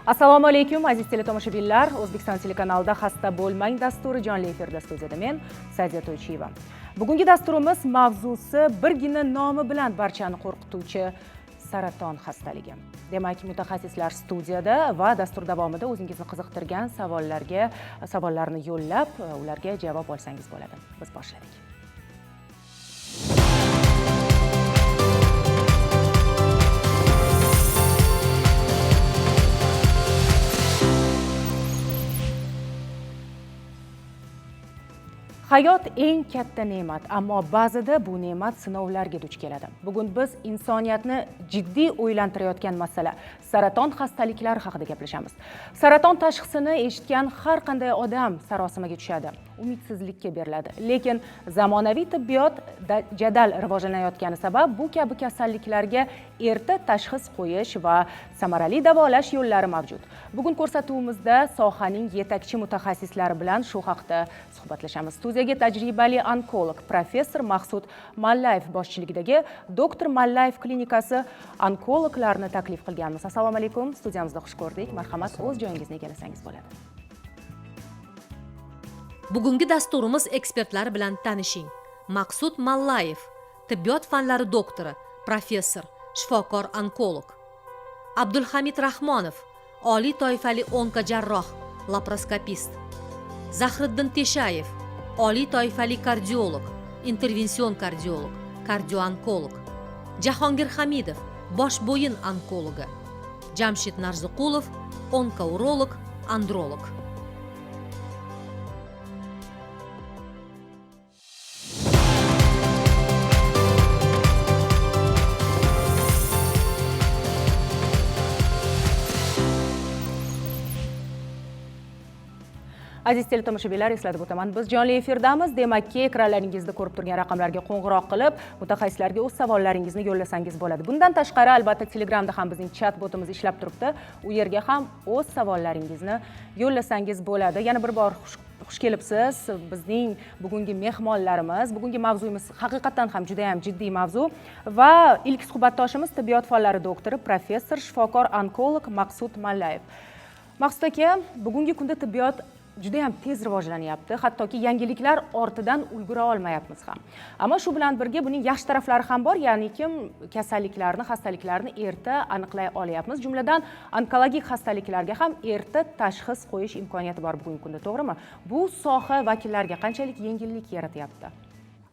Assalomu alaykum, aziz teletomoshabinlar. O'zbekiston telekanalida "Xasta bo'lmang" dasturi jonli efirda. Studiyada men, Sa'diya To'ychiyeva. Bugungi dasturimiz mavzusi birgina nomi bilan barchani qo'rqituvchi saraton xastaligi. Demak, mutaxassislar studiyada va dastur davomida o'zingizni qiziqtirgan savollarga savollarni yo'llab, ularga javob olsangiz bo'ladi. Biz boshladik. Hayot eng katta ne'mat, ammo ba'zida bu ne'mat sinovlarga duch keladi. Bugun biz insoniyatni jiddiy o'ylantirayotgan masala, saraton xastaliklari haqida gaplashamiz. Saraton tashxisini eshitgan har qanday odam sarosimaga tushadi, umidsizlikka beriladi. Lekin zamonaviy tibbiyot jadal rivojlanayotgani sabab bu kabi kasalliklarga erta tashxis qo'yish va samarali davolash yo'llari mavjud. Bugun ko'rsatuvimizda sohaning yetakchi mutaxassislari bilan shu haqda suhbatlashamiz. Studiyaga tajribali onkolog, professor Maqsud Mallayev boshchiligidagi Doktor Mallayev klinikasi onkologlarini taklif qilganmiz. Assalomu alaykum, studiyamizda xush ko'rdik. Marhamat, o'z joyingizni egallasangiz bo'ladi. Bugungi dasturimiz ekspertlari bilan tanishing. Maqsud Mallayev, tibbiyot fanlari doktori, professor, shifokor onkolog. Abdulhamid Rahmonov, oliy toifali onkojarroh, laparoskopist. Zahriddin Teshayev, oliy toifali kardiolog, intervension kardiolog, kardioonkolog. Jahongir Hamidov, bosh bo'yin onkologi. Jamshid Narziqulov, onkourolog, androlog. Aziz teletomoshabinlar, eslatib o'taman, biz jonli efirdamiz. Demakki, ekranlaringizda ko'rib turgan raqamlarga qo'ng'iroq qilib, mutaxassislarga o'z savollaringizni yo'llasangiz bo'ladi. Bundan tashqari, albatta, Telegramda ham bizning chat botimiz ishlab turibdi. U yerga ham o'z savollaringizni yo'llasangiz bo'ladi. Yana bir bor xush kelibsiz, bizning bugungi mehmonlarimiz. Bugungi mavzuyimiz haqiqatdan ham juda ham jiddiy mavzu va ilk suhbatdoshimiz tibbiyot fanlari doktori, professor, shifokor onkolog Maqsud Mallayev. Maqsud aka, bugungi kunda tibbiyot juda ham tez rivojlanyapti, hattoki yangiliklar ortidan ulgura olmayapmiz ham. Ammo shu bilan birga buning yaxshi taraflari ham bor, ya'ni kim kasalliklarni, xastaliklarni erta aniqlay olyapmiz, jumladan onkologik xastaliklarga ham erta tashxis qo'yish imkoniyati bor bugungi kunda, to'g'rimi? Bu soha vakillariga qanchalik yengillik yaratyapti?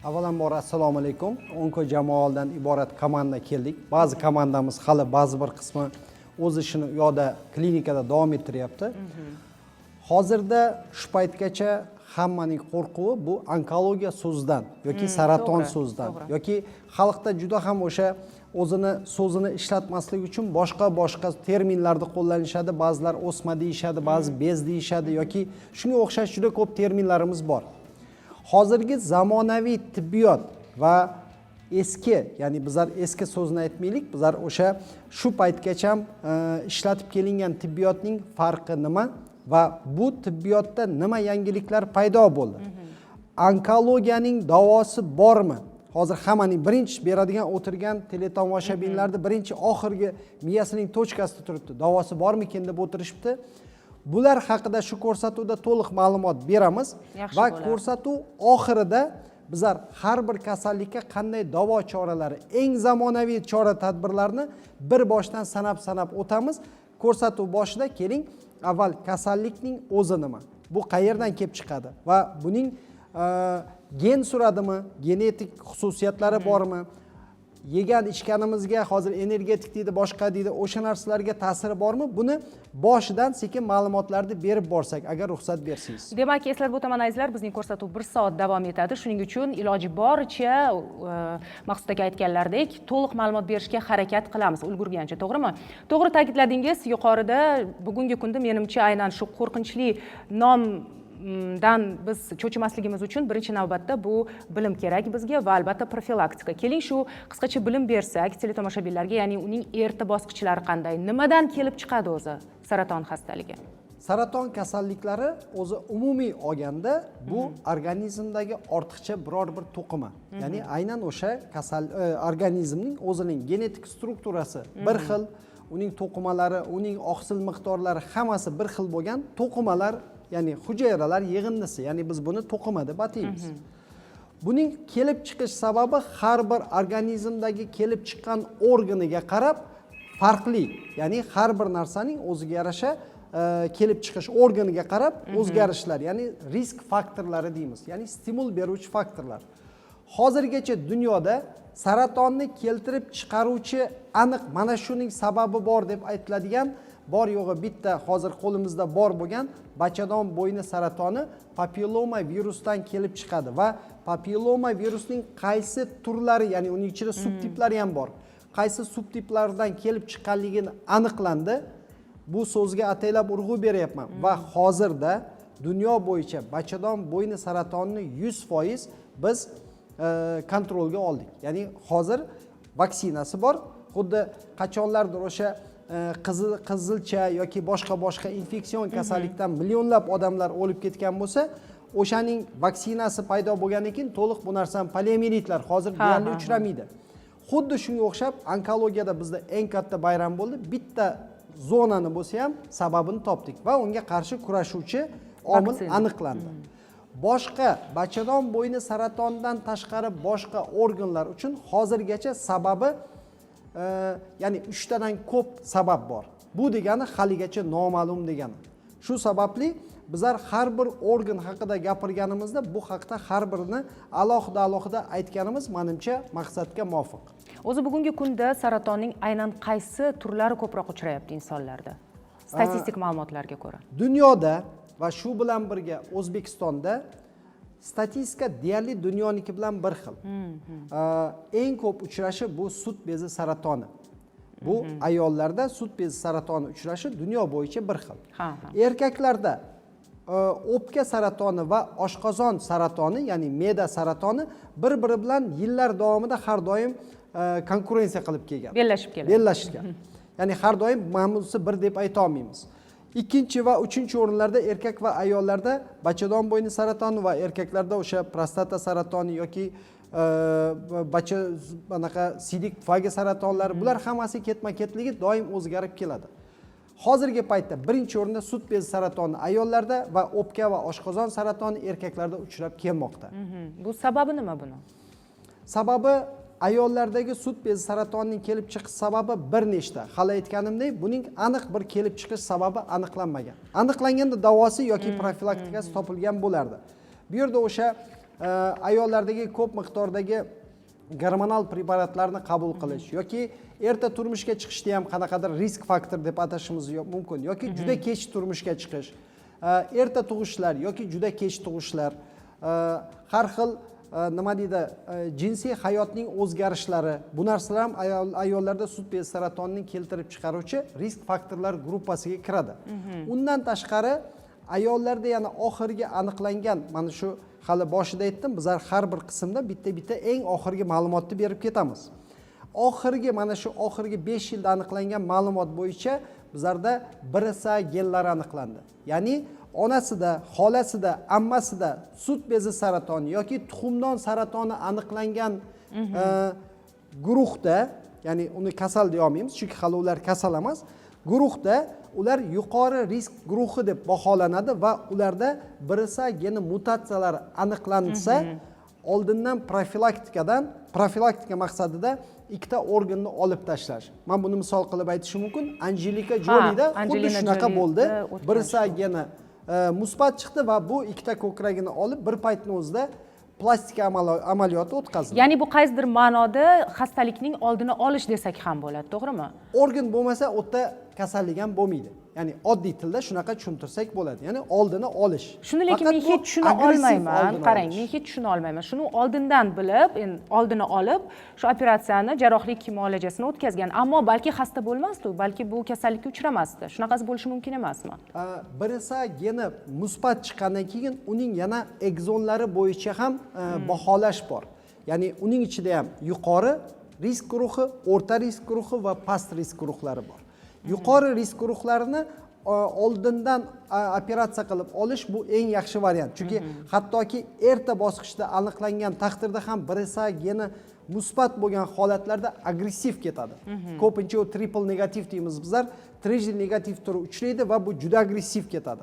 Avvalambor, assalomu alaykum. Onko jamoadan iborat komanda keldik. Ba'zi komandamiz hali ba'zi bir qismi o'z ishini u yoqda, klinikada davom ettiryapti. Hozirda shu paytgacha hammaning qo'rquvi bu onkologiya so'zidan yoki saraton so'zidan yoki xalqda juda ham o'sha o'zini so'zini ishlatmaslik uchun boshqa boshqa terminlarni qo'llanishadi. Ba'zilar o'sma deyishadi, ba'zi bez deyishadi yoki shunga o'xshash juda ko'p terminlarimiz bor. Hozirgi zamonaviy tibbiyot va eski, ya'ni bizlar eski so'zni aytmaylik, bizlar o'sha shu paytgacha ishlatib kelingan tibbiyotning farqi nima va bu tibbiyotda nima yangiliklar paydo bo'ldi, onkologiyaning davosi bormi? Hozir hammaning birinchi beradigan, o'tirgan teletomoshabinlarni birinchi oxirgi miyasining точка sida turibdi, davosi bormikin deb o'tirishibdi. Bular haqida shu ko'rsatuvda to'liq ma'lumot beramiz. Yaxshi Va bo'lardi. ko'rsatuv oxirida bizlar har bir kasallikka qanday davo choralari, eng zamonaviy chora tadbirlarni bir boshdan sanab sanab o'tamiz. Ko'rsatuv boshida keling, avval kasallikning o'zi nima, bu qayerdan kelib chiqadi va buning gen suradimi, genetik xususiyatlari bormi, yegan ichganimizga, hozir energetik deydi, boshqa deydi, o'sha narsalarga ta'siri bormi, buni boshidan sekin ma'lumotlarni berib borsak, agar ruxsat bersangiz. Demak, eslatib o'taman, azizlar, bizning ko'rsatuv bir soat davom etadi. Shuning uchun iloji boricha Maqsud aka aytganlaridek to'liq ma'lumot berishga harakat qilamiz ulgurgancha, to'g'rimi? To'g'ri ta'kidladingiz yuqorida, bugungi kunda, menimcha, aynan shu qo'rqinchli nomdan biz cho'chimasligimiz uchun birinchi navbatda bu bilim kerak bizga va albatta profilaktika. Keling, shu qisqacha bilim bersak teletomoshabinlarga, ya'ni uning erta bosqichlari qanday, nimadan kelib chiqadi o'zi saraton xastaligi? Saraton kasalliklari o'zi umumiy olganda bu organizmdagi ortiqcha biror bir to'qima, ya'ni aynan o'sha kasal organizmning o'zining genetik strukturasi bir xil. Uning to'qimalari, uning oqsil miqdorlari hammasi bir xil bo'lgan to'qimalar, ya'ni hujayralar yig'indisi, ya'ni biz buni to'qima deb ataymiz. Buning kelib chiqish sababi har bir organizmdagi kelib chiqqan organiga qarab farqli, ya'ni har bir narsaning o'ziga yarasha kelib chiqish organiga qarab o'zgarishlar, ya'ni risk faktorlari deymiz, ya'ni stimul beruvchi faktorlar. Hozirgacha dunyoda saratonni keltirib chiqaruvchi aniq mana shuning sababi bor deb aytiladigan bor yo'g'i bitta hozir qo'limizda bor bo'lgan bachadon bo'yni saratoni papilloma virusdan kelib chiqadi va papilloma virusning qaysi turlari, ya'ni uning ichida subtiplari ham bor, qaysi subtiplaridan kelib chiqqanligini aniqlandi. Bu so'zga ataylab urg'u beryapman va hozirda dunyo bo'yicha bachadon bo'yni saratonini 100% biz kontrolga oldik. Ya'ni hozir vaksinasi bor. Xuddi qachonlardir o'sha qizilcha yoki boshqa boshqa infeksion kasallikdan millionlab odamlar o'lib ketgan bo'lsa, o'shaning vaksinasi paydo bo'lgandan keyin to'liq bu narsani poliomielitlar hozir deyarli uchramaydi. Xuddi shunga o'xshab onkologiyada bizda eng katta bayram bo'ldi. Bitta zonani bo'lsa ham sababini topdik va unga qarshi kurashuvchi omil aniqlandi. Boshqa bachadon bo'yni saratonidan tashqari boshqa organlar uchun hozirgacha sababi, ya'ni 3 tadan ko'p sabab bor. Bu degani haligacha noma'lum degani. Shu sababli bizlar har bir organ haqida gapirganimizda bu haqda har birini alohida alohida aytganimiz, manimcha, maqsadga muvofiq. O'zi bugungi kunda saratonning aynan qaysi turlari ko'proq uchrayapti insonlarda, statistik ma'lumotlarga ko'ra? Dunyoda va shu bilan birga O'zbekistonda statistika deyarli dunyoniki bilan bir xil. Eng ko'p uchrashi bu sut bezi saratoni. Bu ayollarda sut bezi saratoni uchrashi dunyo bo'yicha bir xil. Ha, ha. Erkaklarda o'pka saratoni va oshqozon saratoni, ya'ni me'da saratoni bir biri bilan yillar davomida har doim konkurensiya qilib kelgan. Bellashib keladi. Bellashgan, ya'ni har doim mana bunisi bir deb ayta olmaymiz. Ikkinchi va uchinchi o'rinlarda erkak va ayollarda bachadon bo'yni saratoni va erkaklarda o'sha prostata saratoni yoki bacha anaqa siydik pufagi saratonlari, bular hammasi ketma ketligi doim o'zgarib keladi. Hozirgi paytda birinchi o'rinda sut bezi saratoni ayollarda va o'pka va oshqozon saratoni erkaklarda uchrab kelmoqda. Bu sababi nima buni? Sababi, ayollardagi sut bezi saratonining kelib chiqish sababi bir nechta. Hali aytganimdek, buning aniq bir kelib chiqish sababi aniqlanmagan. Aniqlanganda davosi yoki profilaktikasi topilgan bo'lardi. Bu yerda o'sha ayollardagi ko'p miqdordagi gormonal preparatlarni qabul qilish yoki erta turmushga chiqishda ham qanaqadir risk faktor deb atashimiz mumkin yoki juda kech turmushga chiqish, erta tug'ishlar yoki juda kech tug'ishlar, har xil nima deydi, jinsiy hayotning o'zgarishlari, bu narsalar ham ayollarda sut bezi saratonining keltirib chiqaruvchi risk faktorlar gruppasiga kiradi. Undan tashqari ayollarda yana oxirgi aniqlangan, mana shu hali boshida aytdim, bizlar har bir qismda bitta bitta eng oxirgi ma'lumotni berib ketamiz. Oxirgi, mana shu oxirgi 5 yilda aniqlangan ma'lumot bo'yicha bizlarda BRCA genlari aniqlandi, ya'ni onasida, xolasida, ammasida sut bezi saratoni yoki tuxumdon saratoni aniqlangan guruhda, ya'ni uni kasal deya olmaymiz, chunki hali ular kasal emas, guruhda ular yuqori risk guruhi deb baholanadi va ularda BRCA geni mutatsiyalari aniqlansa, oldindan profilaktika maqsadida ikkita organni olib tashlash. Man buni misol qilib aytishim mumkin, Anjelika Jolida xuddi Anjelina shunaqa Jolida bo'ldi. O'tgan BRCA shu. geni musbat chiqdi va bu ikkita ko'kragini olib, bir paytni o'zida plastika amaliyoti o'tkazildi. Ya'ni bu qaysidir ma'noda xastalikning oldini olish desak ham bo'ladi, to'g'rimi? Organ bo'lmasa, u yerda kasallik ham bo'lmaydi, ya'ni oddiy tilda shunaqa tushuntirsak bo'ladi, ya'ni oldini olish. Shuni lekin Faqat men bu hech tushuna agressiv olmayman. oldini Qarang, olish. men hech tushuna olmayman. Shuni oldindan bilib, endi oldini olib, shu operatsiyani, jarrohlik muolajasini o'tkazgan, ammo balki xasta bo'lmasdi u, balki bu kasallikka uchramasdi. Shunaqasi bo'lishi mumkin emasmi? BRCA geni musbat chiqqandan keyin uning yana ekzonlari bo'yicha ham baholash bor, ya'ni uning ichida ham yuqori risk guruhi, o'rta risk guruhi va past risk guruhlari bor. Yuqori risk guruhlarini oldindan operatsiya qilib olish bu eng yaxshi variant. Chunki hattoki erta bosqichda aniqlangan taqdirda ham BRCA geni musbat bo'lgan holatlarda agressiv ketadi. Ko'pincha u triple negativ deymiz bizlar, трижды negativ turi uchraydi va bu juda agressiv ketadi.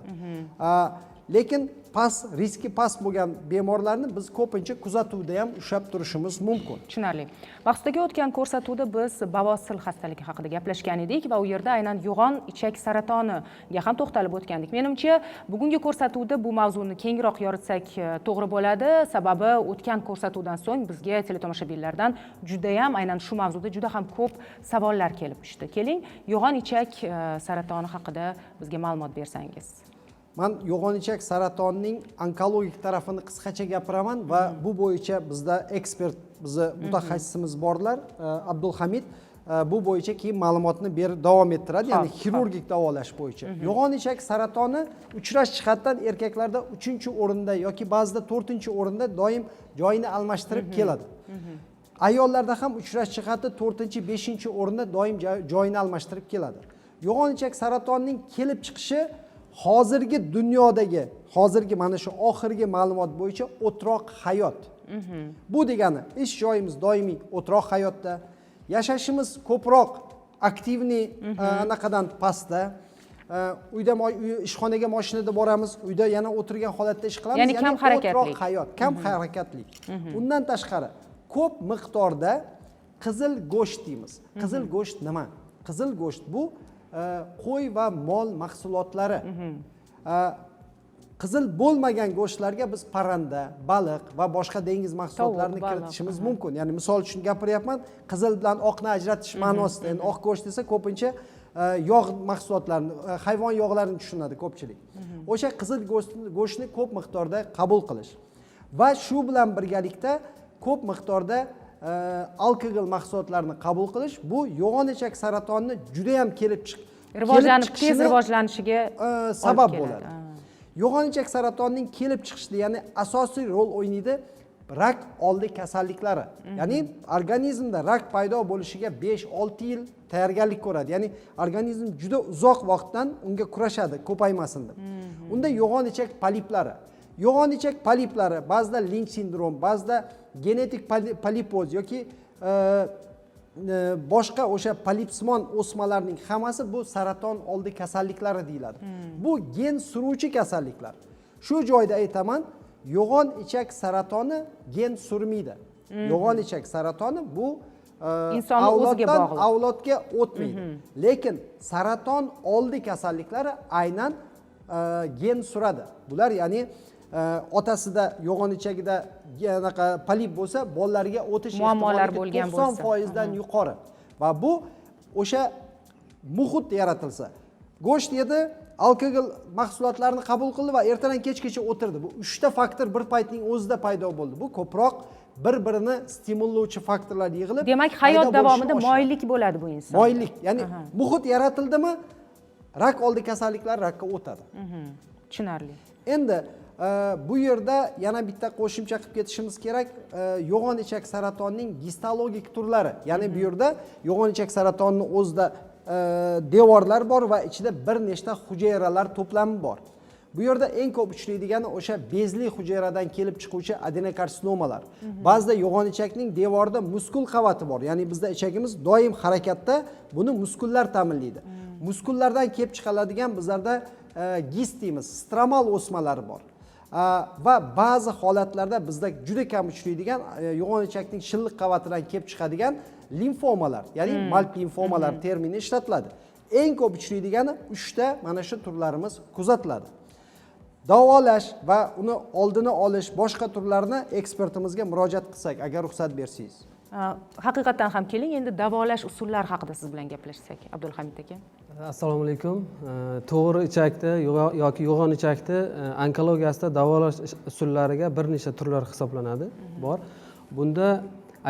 Lekin past riski, past bo'lgan bemorlarni biz ko'pincha kuzatuvda ham ushlab turishimiz mumkin. Tushunarli. Maqsud aka, o'tgan ko'rsatuvda biz bavosir xastaligi haqida gaplashgan edik va u yerda aynan yo'g'on ichak saratoniga ham to'xtalib o'tgandik. Menimcha, bugungi ko'rsatuvda bu mavzuni kengroq yoritsak to'g'ri bo'ladi. Sababi o'tgan ko'rsatuvdan so'ng bizga teletomoshabinlardan judayam aynan shu mavzuda juda ham ko'p savollar kelib tushdi. Keling, yo'g'on ichak saratoni haqida bizga ma'lumot bersangiz. Man yo'g'on ichak saratonining onkologik tarafini qisqacha gapiraman va bu bo'yicha bizda ekspert, bizni mutaxassisimiz borlar, Abdulhamid bu bo'yicha keyin ma'lumotni berib davom ettiradi, ya'ni xirurgik davolash bo'yicha. Yo'g'on ichak saratoni uchrash jihatdan erkaklarda uchinchi o'rinda yoki ba'zida to'rtinchi o'rinda doim joyini almashtirib keladi. Ayollarda ham uchrash jihati to'rtinchi, beshinchi o'rinda doim joyini almashtirib keladi. Yo'g'on ichak saratonining kelib chiqishi hozirgi dunyodagi, hozirgi mana shu oxirgi ma'lumot bo'yicha o'troq hayot. Bu degani ish joyimiz doimiy o'troq hayotda, yashashimiz ko'proq активный anaqadan pastda, uyda ishxonaga mashinada boramiz, uyda yana o'tirgan holatda ish qilamiz. Ya'ni kam harakatlik. O'troq hayot, kam harakatlik. Undan tashqari ko'p miqdorda qizil go'sht deymiz. Qizil go'sht nima? Qizil go'sht bu qo'y va mol mahsulotlari. Qizil bo'lmagan go'shtlarga biz parranda, baliq va boshqa dengiz mahsulotlarini Tovuq, baliq, kiritishimiz mumkin. Ya'ni misol uchun gapiryapman, qizil bilan oqni ajratish ma'nosida. Endi oq go'sht desa ko'pincha yog' mahsulotlarini, hayvon yog'larini tushunadi ko'pchilik. O'sha qizil go'shtni ko'p miqdorda qabul qilish va shu bilan birgalikda ko'p miqdorda alkogol mahsulotlarini qabul qilish bu yo'g'on ichak saratonini juda ham kelib rivojlanib, tez chiqishini, rivojlanishiga olib sabab keladi. bo'ladi. Yo'g'on ichak saratonining kelib chiqishida, ya'ni asosiy rol o'ynaydi rak oldi kasalliklari. Ya'ni organizmda rak paydo bo'lishiga 5-6 yil tayyorgarlik ko'radi. Ya'ni organizm juda uzoq vaqtdan unga kurashadi, ko'paymasin deb. Unda yo'g'on ichak poliplari. Yo'g'on ichak poliplari ba'zida Linch sindrom, ba'zida genetik polipoz yoki boshqa o'sha polipsimon o'smalarning hammasi bu saraton oldi kasalliklari deyiladi. Bu gen suruvchi kasalliklar. Shu joyda aytaman, yo'g'on ichak saratoni gen surmaydi. Yo'g'on ichak saratoni bu Insonni o'ziga avloddan bog'liq. avlodga o'tmaydi. Lekin saraton oldi kasalliklari aynan gen suradi. Bular ya'ni otasida yo'g'on ichagida anaqa polip bo'lsa, bolalariga o'tish Muammolar ehtimoliyati bo'lgan to'qson bo'lsa. foizdan yuqori. Va bu o'sha muhit yaratilsa, go'sht yedi, alkogol mahsulotlarini qabul qildi va ertadan kechgacha o'tirdi. Bu uchta faktor bir paytning o'zida paydo bo'ldi. Bu ko'proq bir birini stimullovchi faktorlar yig'ilib Demak, hayot paydo bo'lishini davomida oshiradi. Moyillik bo'ladi bu inson. Moyillik, ya'ni muhit yaratildimi, rak oldi kasalliklari rakka o'tadi. Tushunarli. Endi bu yerda yana bitta qo'shimcha qilib ketishimiz kerak. Yo'g'on ichak saratonining gistologik turlari, ya'ni bu yerda yo'g'on ichak saratonini o'zida devorlar bor va ichida bir nechta hujayralar to'plami bor. Bu yerda eng ko'p uchraydigani o'sha bezli hujayradan kelib chiquvchi adenokarsinomalar. Ba'zida yo'g'on ichakning devorida muskul qavati bor, ya'ni bizda ichagimiz doim harakatda, buni muskullar ta'minlaydi. Muskullardan kelib chiqadigan bizlarda gist deymiz, stromal o'smalari bor. Va ba'zi holatlarda bizda juda kam uchraydigan yo'g'on ichakning shilliq qavatidan kelib chiqadigan limfomalar, ya'ni MALT limfomalar termini ishlatiladi. Eng ko'p uchraydigani uchta mana shu turlarimiz kuzatiladi. Davolash va uni oldini olish boshqa turlarini ekspertimizga murojaat qilsak, agar ruxsat bersangiz. Haqiqatdan ham, keling, endi davolash usullari haqida siz bilan gaplashsak, Abdulhamid aka. Assalomu alaykum. To'g'ri ichakda yoki yo'g'on ichakda onkologiyasida davolash usullariga bir necha turlar hisoblanadi bor. Bunda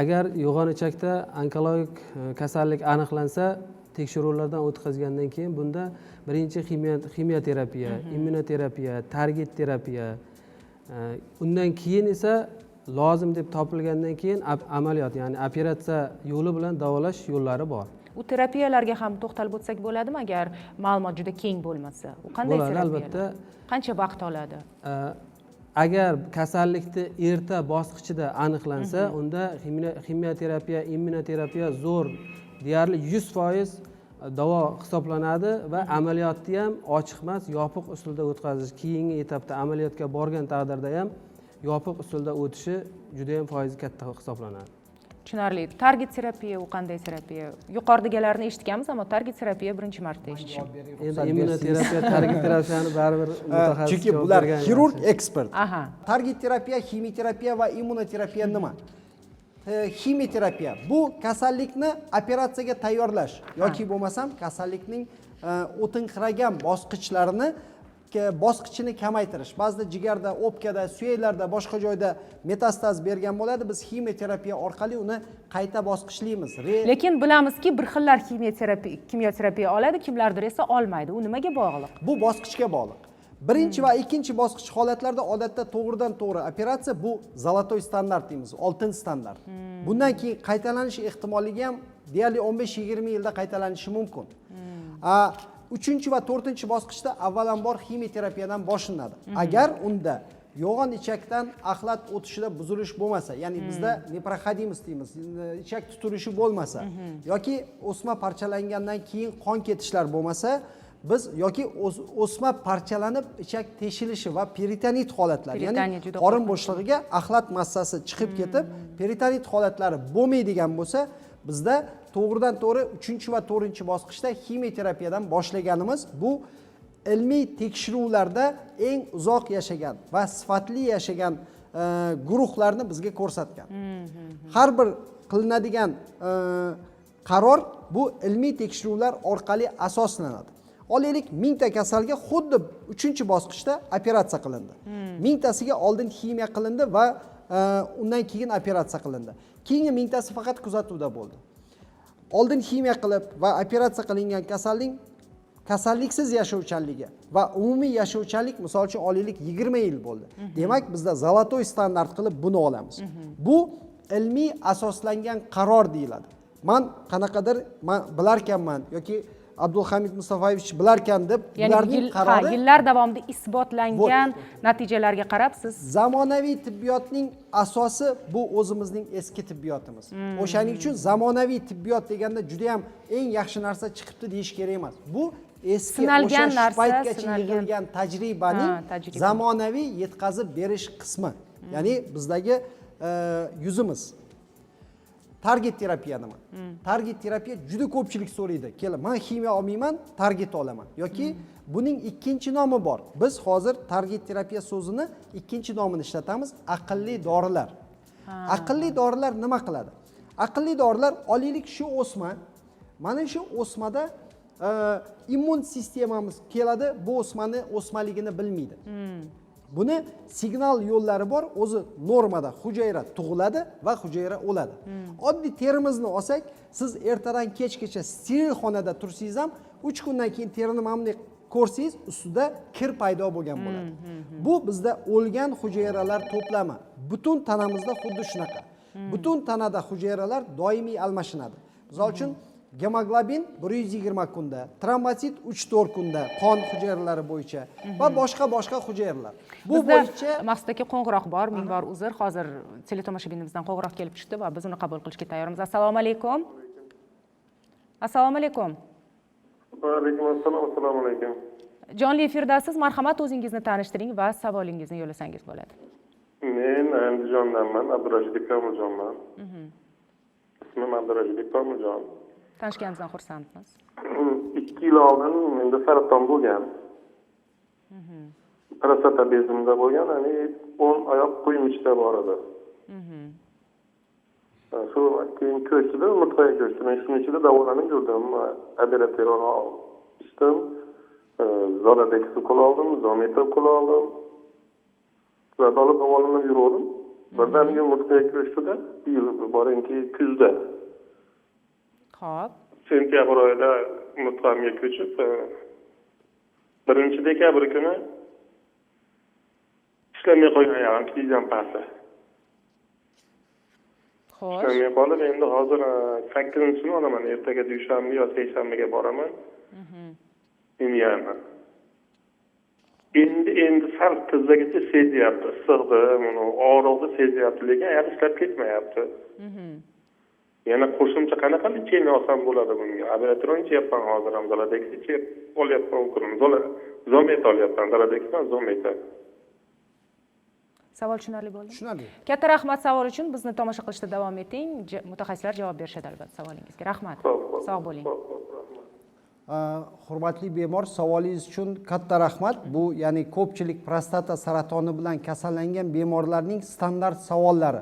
agar yo'g'on ichakda onkologik kasallik aniqlansa, tekshiruvlardan o'tkazgandan keyin bunda birinchi ximiya terapiya, immunoterapiya, target terapiya, undan keyin esa lozim deb topilgandan keyin amaliyot, ya'ni operatsiya yo'li bilan davolash yo'llari bor. U terapiyalarga ham to'xtalib o'tsak bo'ladimi, agar ma'lumot juda keng bo'lmasa? U qanday Bo'ladi, terapiyalar? albatta. Qancha vaqt oladi? Agar kasallikni erta bosqichida aniqlansa, unda ximiyoterapiya, immunoterapiya zo'r, deyarli 100% davo hisoblanadi va amaliyotni ham ochiq emas, yopiq usulda o'tkazish, keyingi etapda amaliyotga borgan taqdirda ham yopiq usulda o'tishi juda ham foizi katta hisoblanadi. Tushunarli. Target terapiya u qanday terapiya? Yuqoridagilarni eshitganmiz, ammo target terapiya birinchi marta eshitishim. Endi immunoterapiya, target terapiyani baribir mutaxassis Chunki javob bular bergan xirurg, yaxshi. ekspert. Target terapiya, ximiyoterapiya va immunoterapiya nima? Ximiyoterapiya bu kasallikni operatsiyaga tayyorlash yoki bo'lmasam kasallikning o'tinqiragan bosqichlarini bosqichini kamaytirish. Ba'zida jigarda, o'pkada, suyaklarda, boshqa joyda metastaz bergan bo'ladi. Biz ximiyoterapiya orqali uni qayta bosqichlaymiz. Lekin bilamizki, bir xillar kimyoterapiya oladi, kimlardir esa olmaydi. U nimaga bog'liq? Bu bosqichga bog'liq. Birinchi va ikkinchi bosqich holatlarda odatda to'g'ridan to'g'ri operatsiya, bu золотой standart deymiz, oltin standart. Bundan keyin qaytalanish ehtimolligi ham deyarli 15-20 yilda qaytalanishi mumkin. Uchinchi va to'rtinchi bosqichda avvalambor ximiyoterapiyadan boshlanadi. Agar unda yo'g'on ichakdan axlat o'tishida buzilish bo'lmasa, ya'ni bizda непроходимость deymiz, ichak tutilishi bo'lmasa yoki o'sma parchalangandan keyin qon ketishlar bo'lmasa, biz yoki o'sma parchalanib ichak teshilishi va peritonit holatlari, ya'ni Peritoniya juda qorin qo'rqinchli. bo'shlig'iga axlat massasi chiqib ketib, peritonit holatlari bo'lmaydigan bo'lsa, bizda to'g'ridan to'g'ri uchinchi va to'rtinchi bosqichda ximiyoterapiyadan boshlaganimiz bu ilmiy tekshiruvlarda eng uzoq yashagan va sifatli yashagan guruhlarni bizga ko'rsatgan. Har bir qilinadigan qaror bu ilmiy tekshiruvlar orqali asoslanadi. Olaylik, 1000 ta kasalga xuddi uchinchi bosqichda operatsiya qilindi. 1000 tasiga oldin ximiya qilindi va undan keyin operatsiya qilindi. Keyingi 1000 tasi faqat kuzatuvda bo'ldi. Oldin ximiya qilib va operatsiya qilingan kasalning kasalliksiz yashovchanligi va umumiy yashovchanlik, misol uchun, olaylik, 20 yil bo'ldi. Demak, bizda золотой standart qilib buni olamiz. Bu ilmiy asoslangan qaror deyiladi. Man qanaqadir man bilarkanman yoki Abdulhamid Mustafayevich bilarkan deb Ya'ni ularning qarori yillar davomida isbotlangan natijalarga qarab siz Zamonaviy tibbiyotning asosi bu o'zimizning eski tibbiyotimiz. O'shaning uchun zamonaviy tibbiyot deganda juda ham eng yaxshi narsa chiqibdi deyish kerak emas. Bu eski Sinalgan o'sha shu narsa, paytgacha yig'ilgan tajribaning Ha, tajriba. zamonaviy yetkazib berish qismi. Ya'ni bizdagi yuzimiz. Target terapiya nima? Target terapiya juda ko'pchilik so'raydi. Kelib, man ximiya olmayman, target olaman. Yoki buning ikkinchi nomi bor. Biz hozir target terapiya so'zini ikkinchi nomini ishlatamiz, aqlli dorilar. Aqlli dorilar nima qiladi? Aqlli dorilar, olaylik, shu o'sma, mana shu o'smada immun sistemamiz keladi, bu o'smani o'smaligini bilmaydi. Buni signal yo'llari bor, o'zi normada hujayra tug'iladi va hujayra o'ladi. Oddiy terimizni olsak, siz ertadan kechgacha steril xonada tursangiz ham, 3 kundan keyin terini mana bunday ko'rsangiz, ustida kir paydo bo'lgan bo'ladi. Bu bizda o'lgan hujayralar to'plami. Butun tanamizda xuddi shunaqa. Butun tanada hujayralar doimiy almashinadi. Misol uchun, gemoglobin 120 kunda, trombosit 3-4 kunda qon hujayralari bo'yicha va boshqa boshqa hujayralar. Bu Bizda bo'yicha Maqsud aka, qo'ng'iroq bor, ming bor uzr. Hozir teletomoshabinimizdan qo'ng'iroq kelib tushdi va biz uni qabul qilishga tayyormiz. Assalomu alaykum. Assalomu alaykum. Va alaykum assalom, assalomu alaykum. Jonli efirdasiz, marhamat, o'zingizni tanishtiring va savolingizni yo'llasangiz bo'ladi. Men Andijondanman, Abdurashid Ikromiljonman. Ismim Abdurashid Ikromiljon. Tanishganimizdan xursandmiz. 2 yil oldin menda saraton bo'lgan. Prostata bezimda bo'lgan, ya'ni o'ng oyoq quymichda bor edi. Shu keyin ko'chdida, umurtqaga ko'chdi. Men shuni ichida davolanib yurdim. Abirateron ichdim. Zoladex ukol oldim, Zometor ukol oldim. Shularni olib davolanib yurgandim. Birdaniga umurtqaga ko'chdida, bir yil boringki kuzda. Sentyabr oyida umurtqamga ko'chib, 1-dekabr kuni ishlamay qolgan oyog'im, tizam pasti. Xo'sh. Ishlamay qolib, endi hozir 8-chisini olaman. Ertaga dushanba yo seshanbaga boraman. Ximiyani. Endi sal tizzagacha sezyapti, issig'ni, buni og'riqni sezyapti, lekin ayol ishlab ketmayapti. Yana qo'shimcha qanaqa lecheniya olsam bo'ladi bunga? Abirateron ichyapman hozir ham, Zoladex ichib olyapman, Zometa olyapman, Zoladex emas, Zometa. Savol tushunarli bo'ldimi? Tushunarli. Katta rahmat savol uchun. Bizni tomosha qilishda davom eting. Mutaxassislar javob berishadi albatta savolingizga. Rahmat. Sog' bo'ling. Hurmatli bemor, savolingiz uchun katta rahmat. Bu ya'ni ko'pchilik prostata saratoni bilan kasallangan bemorlarning standart savollari.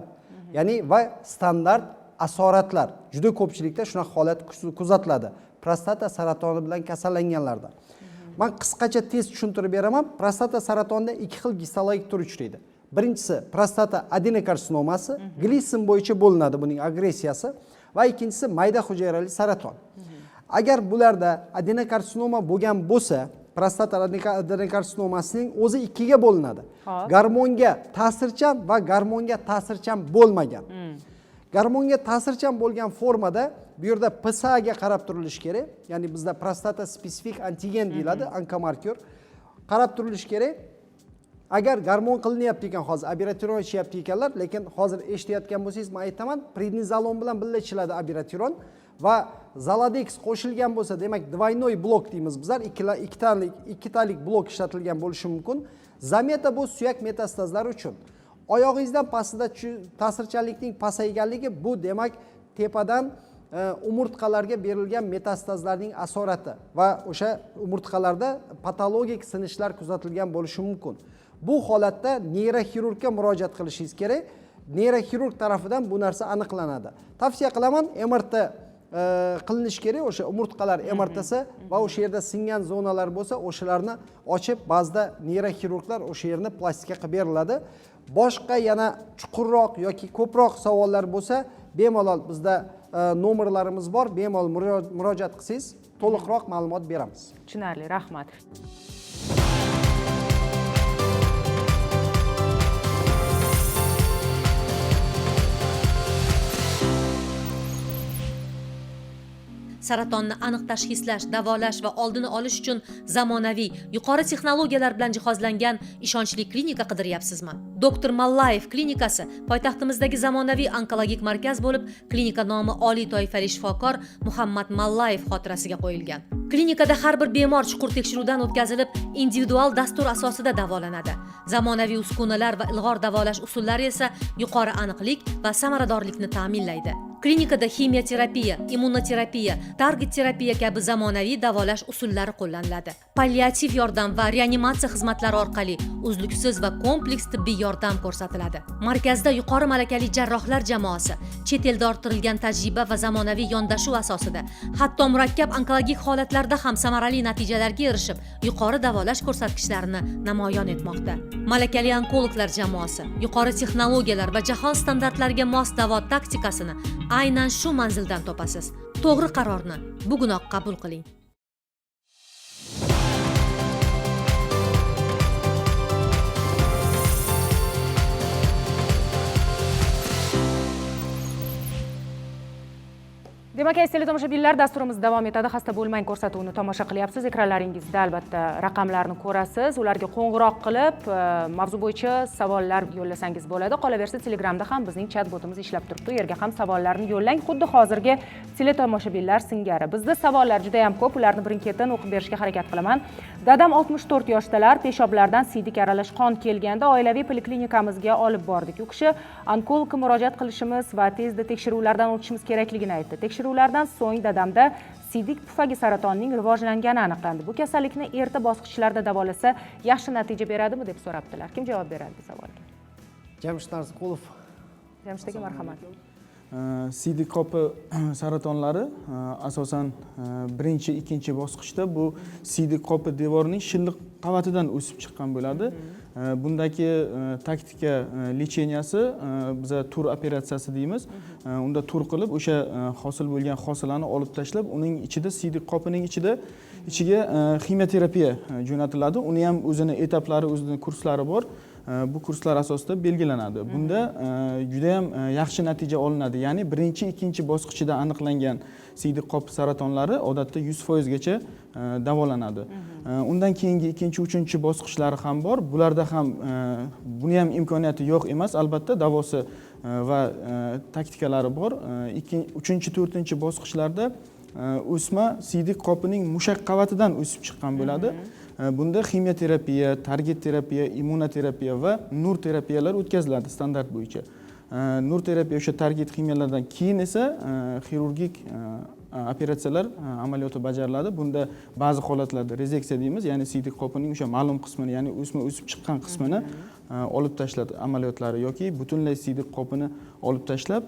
Ya'ni va standart asoratlar. Juda ko'pchilikda shunaqa holat kuzatiladi. Prostata saratoni bilan kasallanganlarda. Men qisqacha tez tushuntirib beraman. Prostata saratonida ikki xil gistologik tur uchraydi. Birinchisi prostata adenokarsinomasi, Gleason bo'yicha bo'linadi buning agressiyasi, va ikkinchisi mayda hujayrali saraton. Agar bularda adenokarsinoma bo'lgan bo'lsa, prostata adenokarsinomasining o'zi ikkiga bo'linadi. Gormonga ta'sirchan va gormonga ta'sirchan bo'lmagan. Gormonga ta'sirchan bo'lgan formada bu yerda PSA ga qarab turilishi kerak. Ya'ni bizda prostata spesifik antigen deyiladi, onkomarker. Qarab turilishi kerak. Agar gormon qilinyapti ekan hozir, abirateron ichyapti ekanlar, lekin hozir eshitayotgan bo'lsangiz, men aytaman, prednizolon bilan birga ichiladi abirateron va Zoladex qo'shilgan bo'lsa, demak dvoynoy blok deymiz bizlar, ikkitalik blok ishlatilgan bo'lishi mumkin. Zameta bu suyak metastazlari uchun. Oyog'ingizdan pastida ta'sirchanlikning pasayganligi bu demak tepadan umurtqalarga berilgan metastazlarning asorati va o'sha umurtqalarda patologik sinishlar kuzatilgan bo'lishi mumkin. Bu holatda neyroxirurgga murojaat qilishingiz kerak. Neyroxirurg tarafidan bu narsa aniqlanadi. Tavsiya qilaman, MRT qilinishi kerak, o'sha umurtqalar MRTsi va o'sha yerda singan zonalar bo'lsa, o'shalarni ochib, ba'zida neyroxirurglar o'sha yerni plastika qilib beriladi. Boshqa yana chuqurroq yoki ko'proq savollar bo'lsa, bemalol bizda nomerlarimiz bor, bemalol murojaat qilsangiz to'liqroq ma'lumot beramiz. Tushunarli, rahmat. Saratonni aniq tashxislash, davolash va oldini olish uchun zamonaviy, yuqori texnologiyalar bilan jihozlangan ishonchli klinika qidiryapsizmi? Doktor Mallayev klinikasi poytaxtimizdagi zamonaviy onkologik markaz bo'lib, klinika nomi oliy toifali shifokor Muhammad Mallayev xotirasiga qo'yilgan. Klinikada har bir bemor chuqur tekshiruvdan o'tkazilib, individual dastur asosida davolanadi. Zamonaviy uskunalar va ilg'or davolash usullari esa yuqori aniqlik va samaradorlikni ta'minlaydi. Klinikada ximiyoterapiya, immunoterapiya, target terapiya kabi zamonaviy davolash usullari qo'llaniladi. Palliativ yordam va reanimatsiya xizmatlari orqali uzluksiz va kompleks tibbiy yordam ko'rsatiladi. Markazda yuqori malakali jarrohlar jamoasi chet elda orttirilgan tajriba va zamonaviy yondashuv asosida hatto murakkab onkologik holatlarda ham samarali natijalarga erishib, yuqori davolash ko'rsatkichlarini namoyon etmoqda. Malakali onkologlar jamoasi yuqori texnologiyalar va jahon standartlariga mos davo taktikasini aynan shu manzildan topasiz. To'g'ri qarorni bugunoq qabul qiling. Demak, aziz teletomoshabinlar, dasturimiz davom etadi. Xasta bo'lmang ko'rsatuvini tomosha qilyapsiz. Ekranlaringizda albatta raqamlarni ko'rasiz. Ularga qo'ng'iroq qilib, mavzu bo'yicha savollar yo'llasangiz bo'ladi. Qolaversa, Telegramda ham bizning chat botimiz ishlab turibdi. U yerga ham savollarni yo'llang, xuddi hozirgi teletomoshabinlar singari. Bizda savollar juda ham ko'p, ularni birin-ketin o'qib berishga harakat qilaman. Dadam 64 yoshdalar, peshoblardan siydik aralash qon kelganda oilaviy poliklinikamizga olib bordik. U kishi onkologga murojaat qilishimiz va tezda tekshiruvlardan o'tishimiz kerakligini aytdi. Tekshiruvlardan so'ng dadamda siydik pufagi saratonining rivojlangani aniqlandi. Bu kasallikni erta bosqichlarda davolasa yaxshi natija beradimi deb so'rabdilar. Kim javob beradi bu savolga? Jamshid Narziqulov. Jamshid aka, marhamat. Siydik qopi saratonlari asosan birinchi, ikkinchi bosqichda bu siydik qopi devorining shilliq qavatidan o'sib chiqqan bo'ladi. Bundagi taktika lecheniyasi biza tur operatsiyasi deymiz. Unda tur qilib o'sha hosil bo'lgan hosilani olib tashlab, uning ichida siydik qopining ichiga ximiyoterapiya jo'natiladi. Uni ham o'zini etaplari, o'zini kurslari bor. Bu kurslar asosida belgilanadi. Bunda judayam yaxshi natija olinadi. Ya'ni birinchi, ikkinchi bosqichida aniqlangan siydik qopi saratonlari odatda 100% gacha davolanadi. Undan keyingi ikkinchi, uchinchi bosqichlari ham bor. Bularda ham buni ham imkoniyati yo'q emas, albatta davosi va taktikalari bor. Uchinchi, to'rtinchi bosqichlarda o'sma siydik qopining mushak qavatidan o'sib chiqqan bo'ladi. Bunda ximiya, target terapiya, immunoterapiya va nur terapiyalar o'tkaziladi standart bo'yicha. Nur terapiya, o'sha target ximiyalardan keyin esa xirurgik operatsiyalar amaliyoti bajariladi. Bunda ba'zi holatlarda rezeksiya deymiz, ya'ni siydik qopining o'sha ma'lum qismini, ya'ni o'sma o'sib chiqqan qismini olib tashlab amaliyotlari yoki butunlay siydik qopini olib tashlab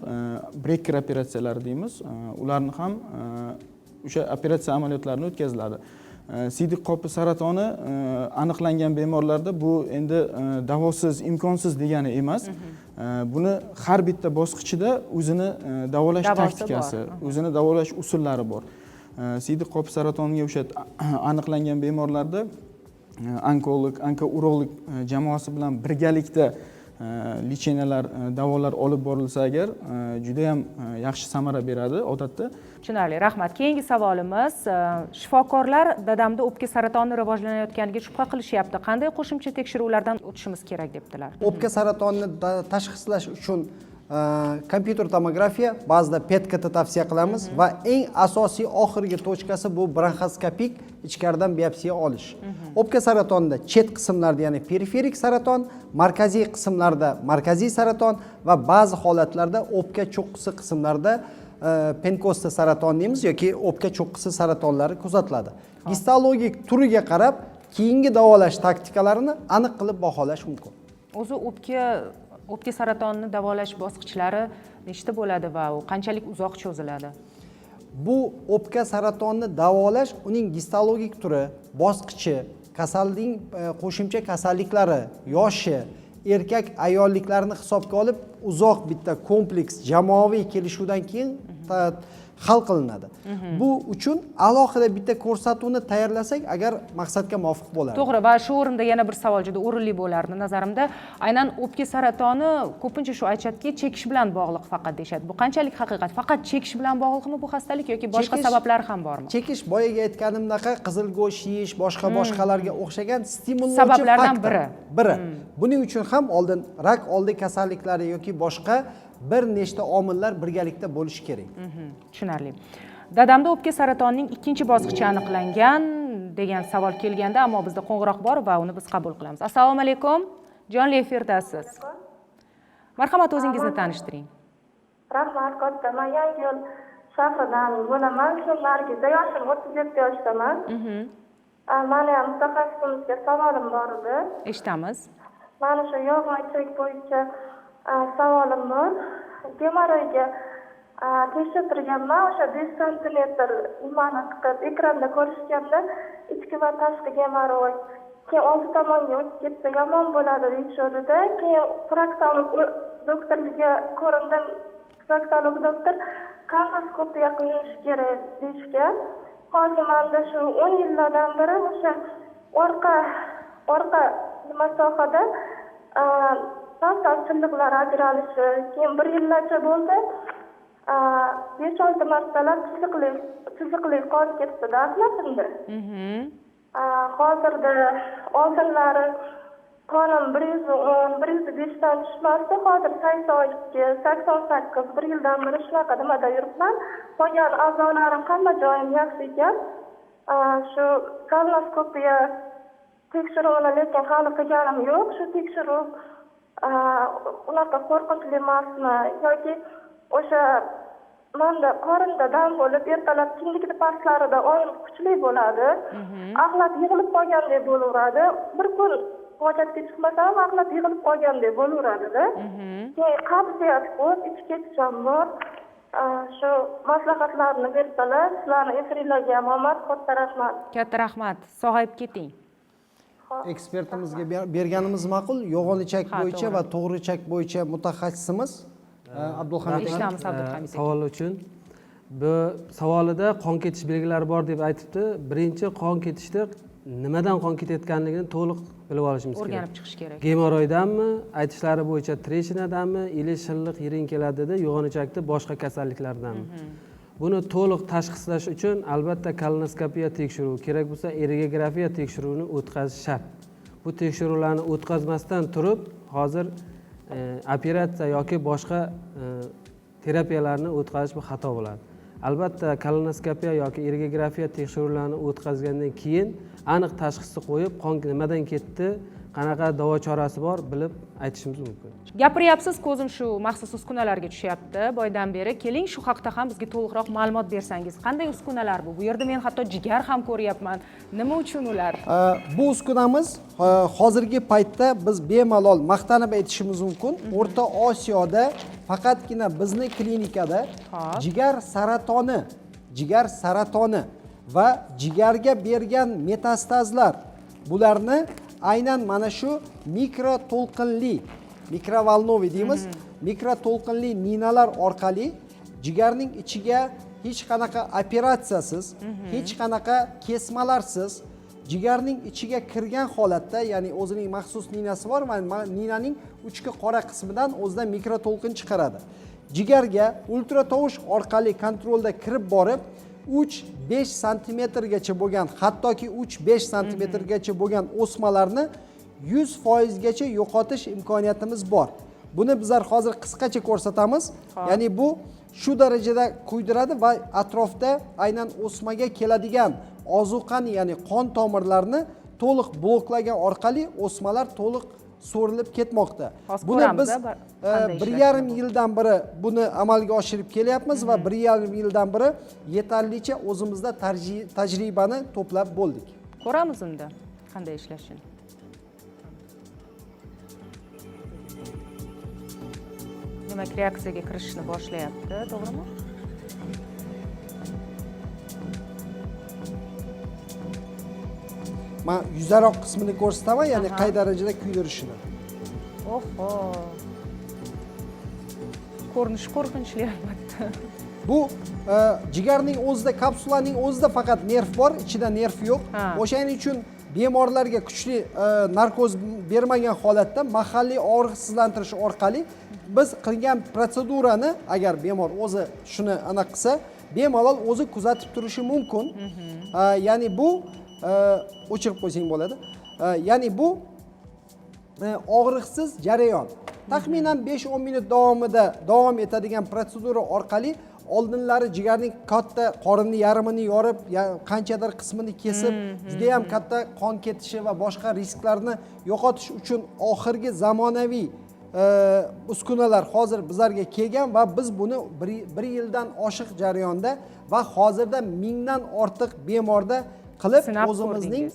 Brekker operatsiyalari deymiz, ularni ham o'sha operatsiya amaliyotlarini o'tkaziladi. Siydik qopi saratoni aniqlangan bemorlarda bu endi davosiz, imkonsiz degani emas. Buni har bitta bosqichida o'zini davolash Davosi taktikasi, bor. o'zini davolash usullari bor. Siydik qopi saratoniga o'sha aniqlangan bemorlarda onkolog, onkourolog jamoasi bilan birgalikda лечения lar, davolar olib borilsa agar, judayam yaxshi samara beradi odatda. Tushunarli, rahmat. Keyingi savolimiz: shifokorlar dadamda o'pka saratoni rivojlanayotganiga shubha qilishyapti, qanday qo'shimcha tekshiruvlardan o'tishimiz kerak, debdilar. O'pka saratonini tashxislash uchun kompyuter tomografiya, ba'zida PET KT tavsiya qilamiz va eng asosiy oxirgi точка si bu bronxoskopik ichkaridan biopsiya olish. O'pka saratonida chet qismlarda, ya'ni periferik saraton, markaziy qismlarda markaziy saraton va ba'zi holatlarda o'pka cho'qqisi qismlarida Pankosta saraton deymiz yoki o'pka cho'qqisi saratonlari kuzatiladi. Gistologik turiga qarab keyingi davolash taktikalarini aniq qilib baholash mumkin. O'zi o'pka saratonini davolash bosqichlari nechta bo'ladi va u qanchalik uzoq cho'ziladi? Bu o'pka saratonini davolash uning gistologik turi, bosqichi, kasalning qo'shimcha kasalliklari, yoshi, erkak, ayolliklarni hisobga olib, uzoq bitta kompleks jamoaviy kelishuvdan keyin hal qilinadi. Bu uchun alohida bitta ko'rsatuvni tayyorlasak agar, maqsadga muvofiq bo'ladi. To'g'ri, va shu o'rinda yana bir savol juda o'rinli bo'lardi nazarimda. Aynan o'pka saratoni ko'pincha shu aytishadiki, chekish bilan bog'liq faqat deyishadi. Bu qanchalik haqiqat? Faqat chekish bilan bog'liqmi bu xastalik yoki boshqa sabablar ham bormi? Chekish, boyagi aytganimdaqa, qizil go'sht yeyish, boshqa boshqalarga o'xshagan stimullovchi Sabablardan faktor. biri. Biri. Buning uchun ham oldin rak oldi kasalliklari yoki boshqa bir nechta omillar birgalikda bo'lishi kerak. Tushunarli. Dadamda o'pka saratonining ikkinchi bosqichi aniqlangan degan savol kelganda, ammo bizda qo'ng'iroq bor va uni biz qabul qilamiz. Assalomu alaykum, jonli efirdasiz, marhamat, o'zingizni tanishtiring. Rahmat katta. Man Yangiyo'l shahridan bo'laman. Shu Nargiza, yoshim 37 yoshdaman. Mani ham mutaxassisimizga savolim bor edi. Eshitamiz. Mani shu yo'g'on ichak bo'yicha savolim bor. Gemorroyga tekshirtirganman, o'sha 5 santimetr nimani qilib ekranda ko'rishganda, ichki va tashqi gemorroy, keyin oldi tomonga o'tib ketsa yomon bo'ladi deyishovdida. Keyin proktolog doktorga ko'rindim. Proktolog doktor kolonoskopiya qilinishi kerak deyishgan. Hozir manda shu 10 yillardan beri o'sha orqa nima sohada sal silliqlar ajralishi, keyin bir yillarcha bo'ldi, 5-6 martalab chiziqli chiziqli qon ketdida axlatimda. Hozirda oldinlari qonim 110, 105dan tushmasdi, hozir 82, 88. Bir yildan beri shunaqa nimada yuribman. Qolgan a'zolarim, hamma joyim yaxshi ekan. Shu kolonoskopiya tekshiruvini lekin hali qilganim yo'q. Shu tekshiruv unaqa qo'rqinchli emasmi yoki o'sha manda qorinda dam bo'lib, ertalab kindik pastlarida og'riq kuchli bo'ladi, axlat yig'ilib qolgandek bo'laveradi. Bir kun hojatga chiqmasam, axlat yig'ilib qolgandek bo'laveradida. Keyin qabziyat ko'p, ichib ketish ham bor. Shu maslahatlarni bersalar. Sizlarni efiringlarga ham omad, katta rahmat. Katta rahmat, sog'ayib keting. Ekspertimizga berganimiz ma'qul, yo'g'on ichak bo'yicha va to'g'ri ichak bo'yicha mutaxassisimiz Abdulhamid aka. Eshitamiz, Abdulhamid aka. Savol uchun. Bu savolida qon ketish belgilari bor deb aytibdi. Birinchi, qon ketishda nimadan qon ketayotganligini to'liq bilib olishimiz kerak. O'rganib chiqish kerak. Gemoroydanmi, aytishlari bo'yicha treshinadanmi, ili shilliq yiring keladi dedi, yo'g'on ichakda boshqa kasalliklardanmi? Buni to'liq tashxislash uchun albatta kolonoskopiya tekshiruvi, kerak bo'lsa erigografiya tekshiruvini o'tkazish shart. Bu tekshiruvlarni o'tkazmasdan turib hozir operatsiya yoki boshqa terapiyalarni o'tkazish bu xato bo'ladi. Albatta kolonoskopiya yoki erigografiya tekshiruvlarini o'tkazgandan keyin aniq tashxisni qo'yib, qon nimadan ketdi, qanaqa davo chorasi bor bilib aytishimiz mumkin. Gapiryapsiz, ko'zim shu maxsus uskunalarga tushyapti boydan beri. Keling, shu haqda ham bizga to'liqroq ma'lumot bersangiz. Qanday uskunalar bu? Bu yerda men hatto jigar ham ko'ryapman. Nima uchun ular? Bu uskunamiz hozirgi paytda biz bemalol maqtanib aytishimiz mumkin. O'rta Osiyoda faqatgina bizni klinikada jigar saratoni va jigarga bergan metastazlar, bularni aynan mana shu mikroto'lqinli, mikrovolnoviy deymiz, mikroto'lqinli ninalar orqali jigarning ichiga hech qanaqa operatsiyasiz, hech qanaqa kesmalarsiz jigarning ichiga kirgan holatda, ya'ni o'zining maxsus ninasi bor va ninaning uchki qora qismidan o'zidan mikroto'lqin chiqaradi. Jigarga ultratovush orqali kontrolda kirib borib 3-5 santimetrgacha bo'lgan, hattoki 3-5 santimetrgacha bo'lgan o'smalarni 100% gacha yo'qotish imkoniyatimiz bor. Buni bizlar hozir qisqacha ko'rsatamiz. Ya'ni bu shu darajada kuydiradi va atrofda aynan o'smaga keladigan ozuqani, ya'ni qon tomirlarini to'liq bloklagan orqali o'smalar to'liq so'rilib ketmoqda. Buni biz 1,5 yildan beri buni amalga oshirib kelyapmiz va 1,5 yildan beri yetarlicha o'zimizda tajribani to'plab bo'ldik. Ko'ramiz unda qanday ishlashini. Demak, reaksiyaga kirishni boshlayapti, to'g'rimi? Men yuzaroq qismini ko'rsataman, ya'ni qay darajada kuydirishini. Oho. Ko'rinishi qo'rqinchli albatta. Bu jigarning o'zida, kapsulaning o'zida faqat nerv bor, ichida nerv yo'q. O'shaning uchun bemorlarga kuchli narkoz bermagan holatda mahalliy og'riqsizlantirish orqali biz qilgan protsedurani, agar bemor o'zi shuni aniq qilsa, bemalol o'zi kuzatib turishi mumkin. Ya'ni bu o'chirib qo'ysang bo'ladi. Ya'ni bu og'riqsiz jarayon. Taxminan 5-10 minut davomida davom etadigan protsedura orqali oldinlari jigarning katta qorinni yarmini yorib, qanchadir qismini kesib, juda ham katta qon ketishi va boshqa risklarni yo'qotish uchun oxirgi zamonaviy uskunalar hozir bizlarga kelgan va biz buni bir yildan oshiq jarayonda va hozirda 1000dan ortiq bemorda qilib o'zimizning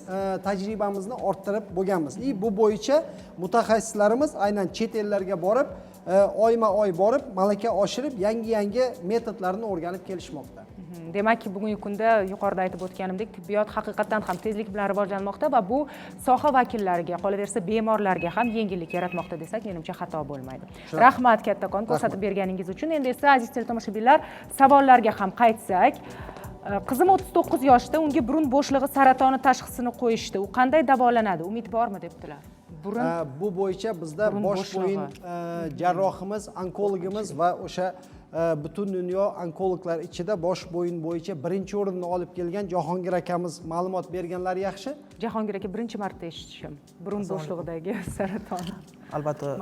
tajribamizni orttirib bo'lganmiz. Bu bo'yicha mutaxassislarimiz aynan chet ellarga borib, oyma-oy borib, malaka oshirib, yangi-yangi metodlarni o'rganib kelishmoqda. Demak, bugungi kunda yuqorida aytib o'tganimdek, tibbiyot haqiqatan ham tezlik bilan rivojlanmoqda va bu soha vakillariga, qolaversa bemorlarga ham yengillik yaratmoqda desak, menimcha xato bo'lmaydi. Rahmat kattakon ko'rsatib berganingiz uchun. Endi esa aziz teletomoshabinlar, savollarga ham qaytsak. Qizim 39 yoshda, unga burun bo'shlig'i saratoni tashxisini qo'yishdi. U qanday davolanadi? Umid bormi debdilar. Bu bo'yicha bizda bosh bo'yin jarrohimiz, onkologimiz va o'sha butun dunyo onkologlar ichida bosh bo'yin bo'yicha birinchi o'rinni olib kelgan Jahongir akamiz ma'lumot berganlari yaxshi. Jahongir aka, birinchi marta eshitishim. Burun bo'shlig'idagi saraton. Albatta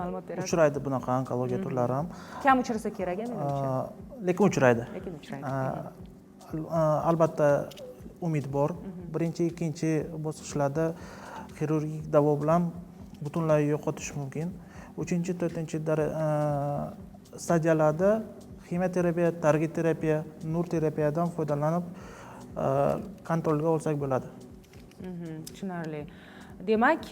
uchraydi bunaqa onkologiya turlari ham. Kam uchrasa kerak, menimcha. Lekin uchraydi. Lekin uchraydi. Albatta umid bor. Birinchi, ikkinchi bosqichlarda xirurgik davo bilan butunlay yo'qotish mumkin. Uchinchi, to'rtinchi stadiyalarda ximiya target terapiya, nur terapiyadan foydalanib kontrolga olsak bo'ladi. Tushunarli. Demak,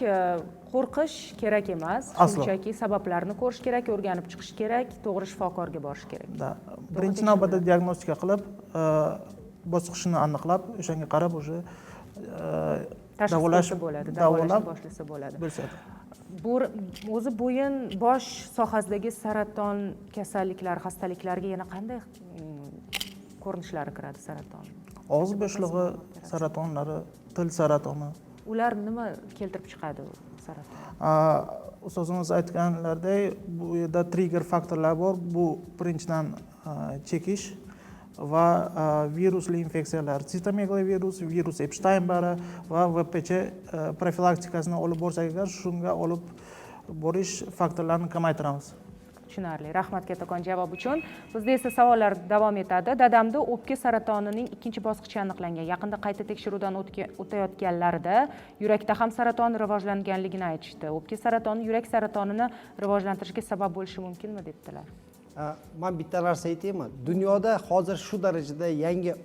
qo'rqish kerak emas, shunchaki sabablarni ko'rish kerak, o'rganib chiqish kerak, to'g'ri shifokorga borish kerak. Birinchi navbatda diagnostika qilib, bosqichini aniqlab, o'shanga qarab уже davolash bo'ladi, davolashni boshlasa bo'ladi. Bu o'zi bo'yin bosh sohasidagi saraton kasalliklari, xastaliklarga yana qanday ko'rinishlari kiradi saraton? Og'iz bo'shlig'i saratonlari, til saratoni. Ular nima keltirib chiqadi Saraton. Ustozimiz aytganlaridek, bu yerda trigger faktorlar bor. Bu birinchidan chekish va virusli infeksiyalar, sitomegalovirus, virus Epstein-Barr va VPC profilaktikasini olib borsak agar, shunga olib borish faktorlarini kamaytiramiz. Tushunarli. Rahmat kattakon javob uchun. Bizda esa savollar davom etadi. Dadamda o'pka saratonining 2 bosqichi aniqlangan. Yaqinda qayta tekshiruvdan o'tayotganlarida yurakda ham saraton rivojlanganligini aytishdi. O'pka saratoni yurak saratonini rivojlantirishga sabab bo'lishi mumkinmi debdilar. Man bitta narsa aytaymi? Dunyoda hozir shu darajada yangi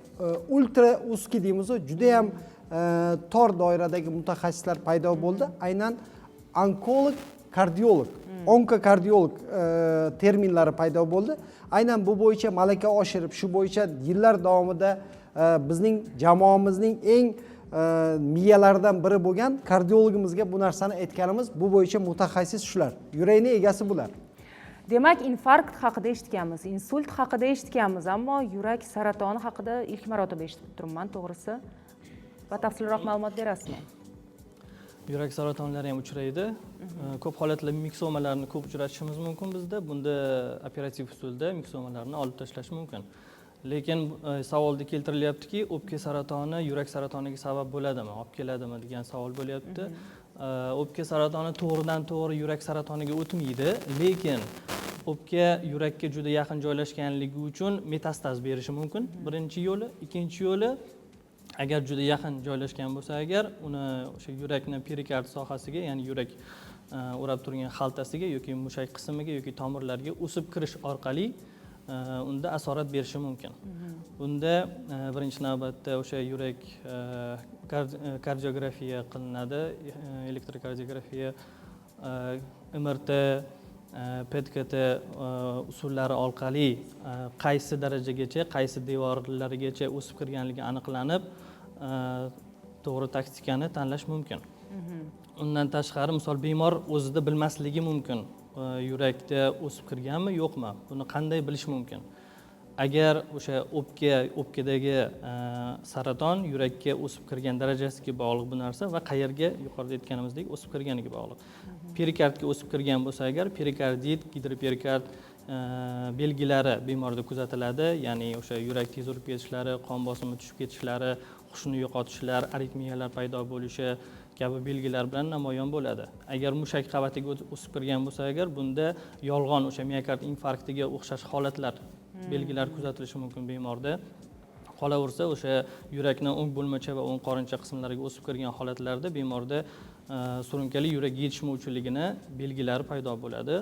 ultra узкий deymiz-ku, juda ham tor doiradagi mutaxassislar paydo bo'ldi. Aynan onkolog, kardiolog, onkokardiolog terminlari paydo bo'ldi. Aynan bu bo'yicha malaka oshirib, shu bo'yicha yillar davomida bizning jamoamizning eng miyalaridan biri bo'lgan kardiologimizga bu narsani aytganimiz, bu bo'yicha mutaxassis shular, yurakning egasi bular. Demak, infarkt haqida eshitganmiz, insult haqida eshitganmiz, ammo yurak saratoni haqida ilk marotaba eshitib turibman, to'g'risi. Batafsilroq ma'lumot berasizmi? Yurak saratonlari ham uchraydi. Ko'p holatlarda miksomalarni ko'p uchratishimiz mumkin bizda. Bunda operativ usulda miksomalarni olib tashlash mumkin. Lekin savolda keltirilyaptiki, o'pka saratoni yurak saratoniga sabab bo'ladimi, olib keladimi degan savol bo'lyapti. O'pka saratoni to'g'ridan to'g'ri yurak saratoniga o'tmaydi, lekin o'pka yurakka juda yaqin joylashganligi uchun metastaz berishi mumkin. Birinchi yo'li, ikkinchi yo'li, agar juda yaqin joylashgan bo'lsa, agar uni o'sha yurakni perikard sohasiga, ya'ni yurak o'rab turgan xaltasiga yoki mushak qismiga yoki tomirlarga o'sib kirish orqali unda asorat berishi mumkin. Bunda birinchi navbatda o'sha yurak kardiografiya qilinadi, elektrokardiografiya, MRT, PET-KT usullari orqali qaysi darajagacha, qaysi devorlarigacha o'sib kirganligi aniqlanib, to'g'ri taktikani tanlash mumkin. Undan tashqari, misol, bemor o'zida bilmasligi mumkin, yurakda o'sib kirganmi yo'qmi, buni qanday bilish mumkin? Agar o'sha o'pkadagi saraton yurakka o'sib kirgan darajasiga bog'liq bu narsa va qayerga, yuqorida aytganimizdek, o'sib kirganiga bog'liq. Perikardga o'sib kirgan bo'lsa agar, perikardit, gidroperikard belgilari bemorda kuzatiladi, ya'ni o'sha yurak tez urib ketishlari, qon bosimi tushib ketishlari, hushini yo'qotishlar, aritmiyalar paydo bo'lishi kabi belgilar bilan namoyon bo'ladi. Agar mushak qavatiga o'sib kirgan bo'lsa agar, bunda yolg'on o'sha miokard infarktiga o'xshash holatlar, belgilar kuzatilishi mumkin bemorda. Qolaversa, o'sha yurakni o'ng bo'lmacha va o'ng qorincha qismlariga o'sib kirgan holatlarda bemorda surunkali yurak yetishmovchiligini belgilari paydo bo'ladi.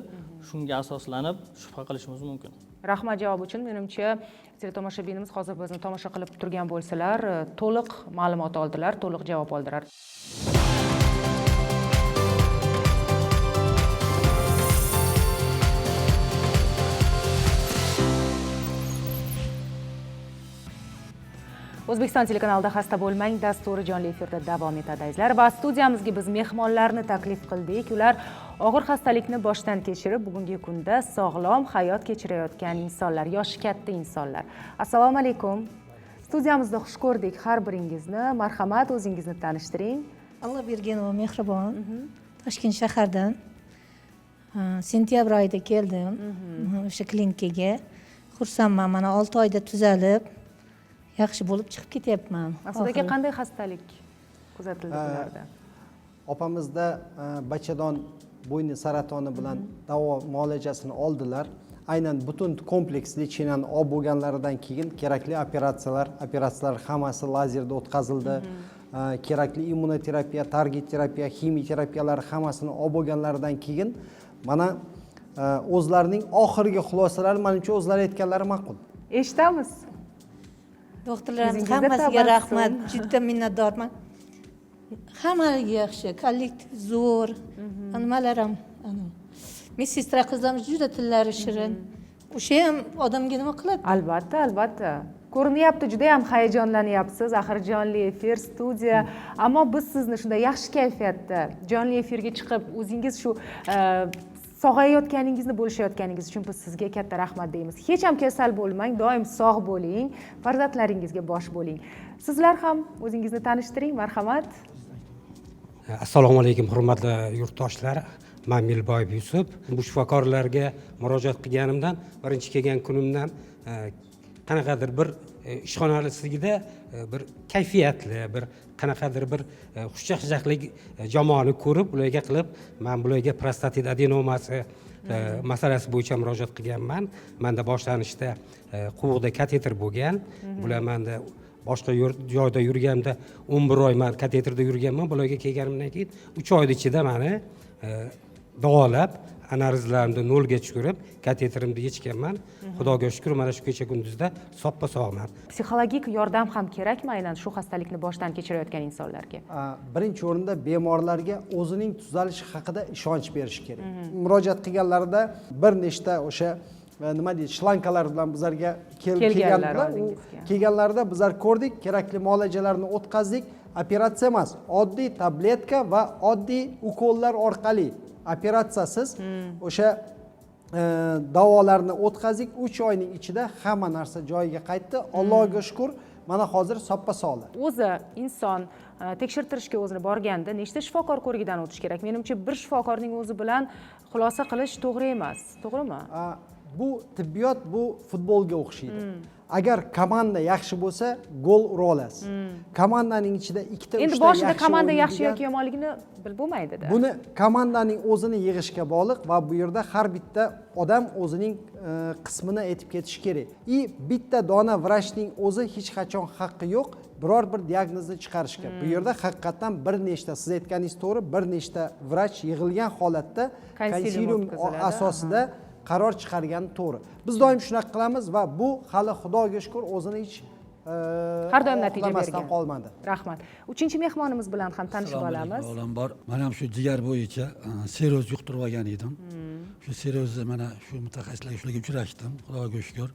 Shunga asoslanib shubha qilishimiz mumkin. Rahmat javob uchun. Menimcha, teletomoshabinimiz hozir bizni tomosha qilib turgan bo'lsalar, to'liq ma'lumot oldilar, to'liq javob oldilar. O'zbekiston telekanalida Xasta bo'lmang dasturi jonli efirda davom etadi azizlar va studiyamizga biz mehmonlarni taklif qildik. Ular og'ir xastalikni boshdan kechirib, bugungi kunda sog'lom hayot kechirayotgan insonlar, yoshi katta insonlar. Assalomu alaykum. Studiyamizda xush ko'rdik har biringizni. Marhamat, o'zingizni tanishtiring. Alloh berganova Mehribon. Toshkent shahardan. Sentyabr oyida keldim o'sha klinikaga. Xursandman, mana 6 oyda tuzalib, yaxshi bo'lib chiqib ketyapman. Maqsud aka, qanday xastalik kuzatildi bularda? Opamizda bachadon bo'yni saratoni bilan davo muolajasini oldilar. Aynan butun kompleks lecheniani olib bo'lganlaridan keyin kerakli operatsiyalar hammasi lazerda o'tkazildi. Kerakli immunoterapiya, target terapiya, ximiy terapiyalar hammasini olib bo'lganlaridan keyin mana o'zlarining oxirgi xulosalari, manimcha, o'zlari aytganlari ma'qul. Eshitamiz. Doktorlarimiz O'zingizda hammasiga tabassum. rahmat, juda minnatdorman. Hammaligi yaxshi, kollektiv zo'r. Nimalar ham, medsestra qizlarimiz juda tillari shirin. O'sha ham odamga nima qiladi? Albatta, albatta. Ko'rinyapti, juda ham hayajonlanyapsiz. Axir jonli efir, studiya. Ammo biz sizni shunday yaxshi kayfiyatda jonli efirga chiqib, o'zingiz shu sog'ayotganingizni bo'lishayotganingiz uchun biz sizga katta rahmat deymiz. Hech ham kasal bo'lmang, doim sog' bo'ling, farzandlaringizga bosh bo'ling. Sizlar ham o'zingizni tanishtiring, marhamat. Assalomu alaykum, hurmatli yurtdoshlar. Man Milboyev Yusuf. Bu shifokorlarga murojaat qilganimdan, birinchi kelgan kunimdan qanaqadir bir ishxonaligida bir kayfiyatli, bir qanaqadir bir xushchaqchaqlik jamoani ko'rib, ularga qilib, man bularga prostatit adenomasi masalasi bo'yicha murojaat qilganman. Manda boshlanishda quvuqda kateter bo'lgan. Bular manda boshqa joyda yurganimda 11 oy man kateterda yurganman. Bularga kelganimdan keyin 3 oyni ichida mani davolab, analizlarimni nolga tushirib, kateterimni yechganman. Xudoga shukur, mana shu kecha kunduzda soppa sog'man. Psixologik yordam ham kerakmi aynan shu xastalikni boshdan kechirayotgan insonlarga? Birinchi o'rinda bemorlarga o'zining tuzalishi haqida ishonch berish kerak. Murojaat qilganlarida bir nechta o'sha nima deydi, shlankalar bilan bizlarga Kelganlar kelganlar. U oldingizga. kelganlarida bizlar ko'rdik, kerakli muolajalarni o'tkazdik. Operatsiya emas, oddiy tabletka va oddiy ukollar orqali, operatsiyasiz o'sha davolarni o'tkazdik. 3 oyning ichida hamma narsa joyiga qaytdi. Allohga shukur, mana hozir soppa sog'lar. O'zi inson tekshirtirishga o'zini borganda nechta shifokor ko'rigidan o'tish kerak? Menimcha, bir shifokorning o'zi bilan xulosa qilish to'g'ri emas, to'g'rimi? Bu tibbiyot, bu futbolga o'xshaydi. Agar komanda yaxshi bo'lsa, gol ura olasiz. Komandaning ichida ikkita, Endi uchta boshida yaxshi komanda yaxshi o'ynaydigan yoki yomonligini bilib bo'lmaydida. Buni komandaning o'zini yig'ishga bog'liq va bu yerda har bitta odam o'zining qismini aytib ketishi kerak. И bitta dona vrachning o'zi hech qachon haqqi yo'q biror bir diagnozni chiqarishga. Bu yerda haqiqatdan bir nechta, siz aytganingiz to'g'ri, bir nechta vrach yig'ilgan holatda konsilium konsilium o'tkaziladi, asosida qaror chiqargani to'g'ri. Biz doim shunaqa qilamiz va bu hali, Xudoga shukur, o'zini hech Har doim natija oqlamasdan bergan. qolmadi. Rahmat. Uchinchi mehmonimiz bilan ham tanishib Assalomu alaykum, olamiz. Avvalambor, man ham shu jigar bo'yicha sirroz yuqtirib olgan edim. Shu sirrozni mana shu mutaxassislarga, shularga uchrashdim, Xudoga shukur.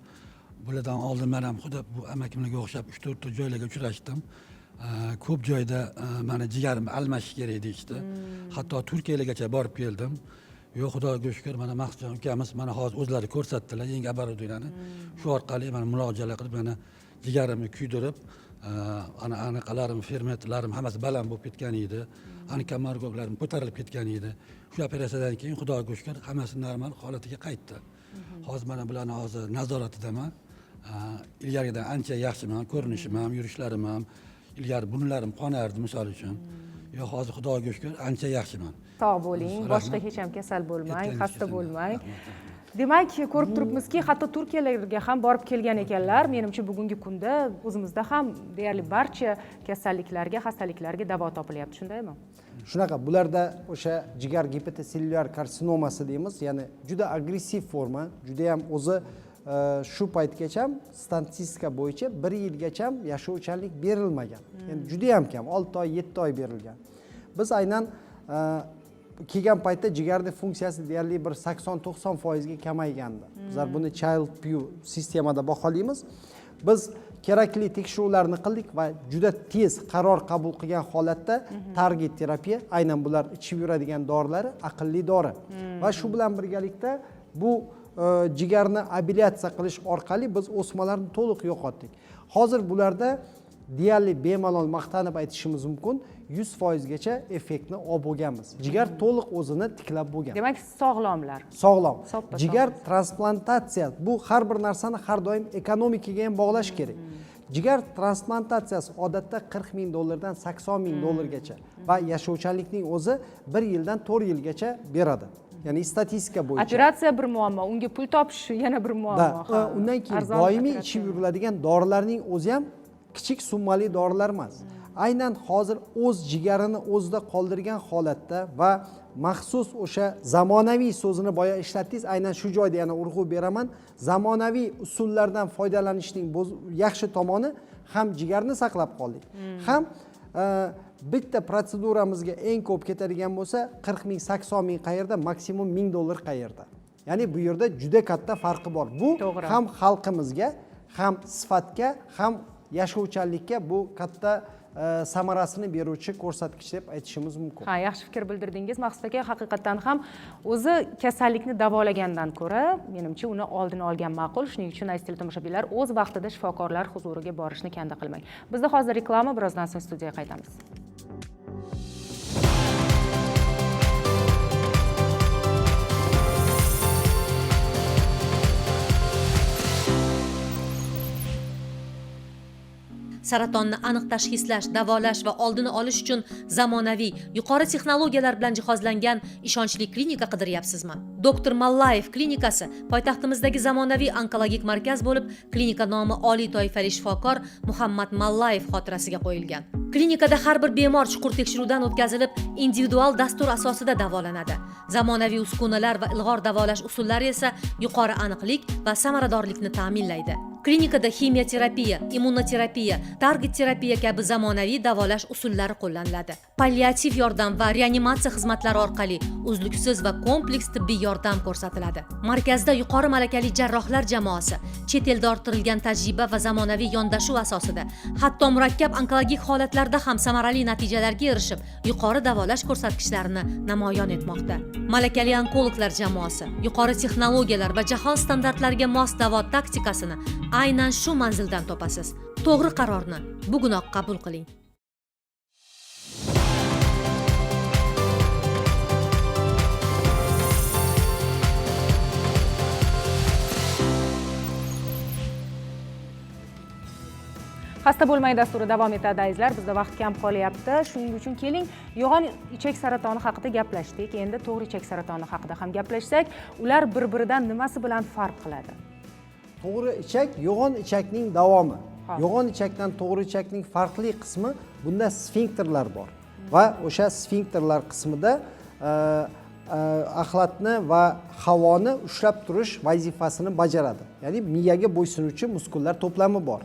Bulardan oldin man ham xuddi bu amakimlarga o'xshab uch to'rtta joylarga uchrashdim. Ko'p joyda mani jigarimni almashish kerak deyishdi. Hatto Turkiyalargacha borib keldim. Yo'q, Xudoga shukur, mana Maqsudjon ukamiz mana hozir o'zlari ko'rsatdilar yangi оборудование ni. Shu orqali mana murojaatlar qilib, mana jigarimni kuydirib, ana anaqalarim, fermentlarim hammasi baland bo'lib ketgan edi, onkomarkerlarim ko'tarilib ketgan edi. Shu operatsiyadan keyin, Xudoga shukur, hammasi normal holatiga qaytdi. Hozir mana bularni hozir nazoratidaman. Ilgarigidan ancha yaxshiman, ko'rinishim ham, yurishlarim ham. Ilgari burunlarim qonardi, misol uchun. Yo'q, hozir, Xudoga shukur, ancha yaxshiman. Sog' bo'ling, Rahmat. boshqa hech ham kasal bo'lmang, Yetgan xasta ishga bo'lmang. Rahmat. Demak, ko'rib turibmizki, hatto Turkiyalarga ham borib kelgan ekanlar. Menimcha, bugungi kunda o'zimizda ham deyarli barcha kasalliklarga, xastaliklarga davo topilyapti, shundaymi? Shunaqa. Bularda o'sha jigar gepatosellyular karsinomasi deymiz, ya'ni juda agressiv forma, judayam o'zi shu paytgacha statistika bo'yicha bir yilgacha yashovchanlik berilmagan, ya'ni judayam kam, 6 oy, 7 oy berilgan. Biz aynan kelgan paytda jigarni funksiyasi deyarli bir 80-90%ga kamaygandi. Bizlar buni Child Pugh sistemada baholaymiz. Biz kerakli tekshiruvlarni qildik va juda tez qaror qabul qilgan holatda target terapiya, aynan bular ichib yuradigan dorilari aqlli dori va shu bilan birgalikda bu jigarni ablyatsiya qilish orqali biz o'smalarni to'liq yo'qotdik. Hozir bularda deyarli bemalol maqtanib aytishimiz mumkin, 100%gacha effektni olib bo'lganmiz, jigar to'liq o'zini tiklab bo'lgan. Demak, sog'lomlar. Sog'lom. Soppa Jigar sog'lom. transplantatsiya, bu har bir narsani har doim ekonomikaga ham bog'lash kerak. Jigar transplantatsiyasi odatda 40 ming dollardan 80 ming dollargacha va yashovchanlikning o'zi bir yildan 4 yilgacha beradi, ya'ni statistika bo'yicha. Operatsiya bir muammo, unga pul topish yana bir muammo. Da, undan keyin Arzon doimiy operatsiya. ichib yuriladigan dorilarning o'zi ham kichik summali dorilar emas. Aynan hozir o'z jigarini o'zida qoldirgan holatda va maxsus o'sha zamonaviy so'zini boya ishlatdingiz, aynan shu joyda yana urg'u beraman. Zamonaviy usullardan foydalanishning yaxshi tomoni, ham jigarni saqlab qoldik, ham bitta protseduramizga eng ko'p ketadigan bo'lsa 40 ming, 80 ming qayerda, maksimum 1000 dollar qayerda. Ya'ni bu yerda juda katta farqi bor bu. Ham xalqimizga, ham sifatga, ham yashovchanlikka bu katta samarasini beruvchi ko'rsatkich deb aytishimiz mumkin. Ha, yaxshi fikr bildirdingiz, Maqsud aka. Haqiqatdan ham o'zi kasallikni davolagandan ko'ra, menimcha, uni oldini olgan ma'qul. Shuning uchun, aziz teletomoshabinlar, o'z vaqtida shifokorlar huzuriga borishni kanda qilmang. Bizda hozir reklama, birozdan so'ng studiyaga qaytamiz. Saratonni aniq tashxislash, davolash va oldini olish uchun zamonaviy, yuqori texnologiyalar bilan jihozlangan ishonchli klinika qidiryapsizmi? Doktor Mallayev klinikasi poytaxtimizdagi zamonaviy onkologik markaz bo'lib, klinika nomi oliy toifali shifokor Muhammad Mallayev xotirasiga qo'yilgan. Klinikada har bir bemor chuqur tekshiruvdan o'tkazilib, individual dastur asosida davolanadi. Zamonaviy uskunalar va ilg'or davolash usullari esa yuqori aniqlik va samaradorlikni ta'minlaydi. Klinikada ximiyoterapiya, immunoterapiya, target terapiya kabi zamonaviy davolash usullari qo'llaniladi. Palliativ yordam va reanimatsiya xizmatlari orqali uzluksiz va kompleks tibbiy yordam ko'rsatiladi. Markazda yuqori malakali jarrohlar jamoasi chet elda orttirilgan tajriba va zamonaviy yondashuv asosida hatto murakkab onkologik holatlarda ham samarali natijalarga erishib, yuqori davolash ko'rsatkichlarini namoyon etmoqda. Malakali onkologlar jamoasi yuqori texnologiyalar va jahon standartlariga mos davo taktikasini aynan shu manzildan topasiz. To'g'ri qarorni bugunoq qabul qiling. Xasta bo'lmang dasturi davom etadi azizlar. Bizda vaqt kam qolyapti. Shuning uchun keling, yo'g'on ichak saratoni haqida gaplashdik. Endi to'g'ri ichak saratoni haqida ham gaplashsak, ular bir-biridan nimasi bilan farq qiladi? To'g'ri ichak yo'g'on ichakning davomi. Yo'g'on ichakdan to'g'ri ichakning farqli qismi, bunda sfinkterlar bor va o'sha sfinkterlar qismida axlatni va havoni ushlab turish vazifasini bajaradi. Ya'ni miyaga bo'ysunuvchi muskullar to'plami bor.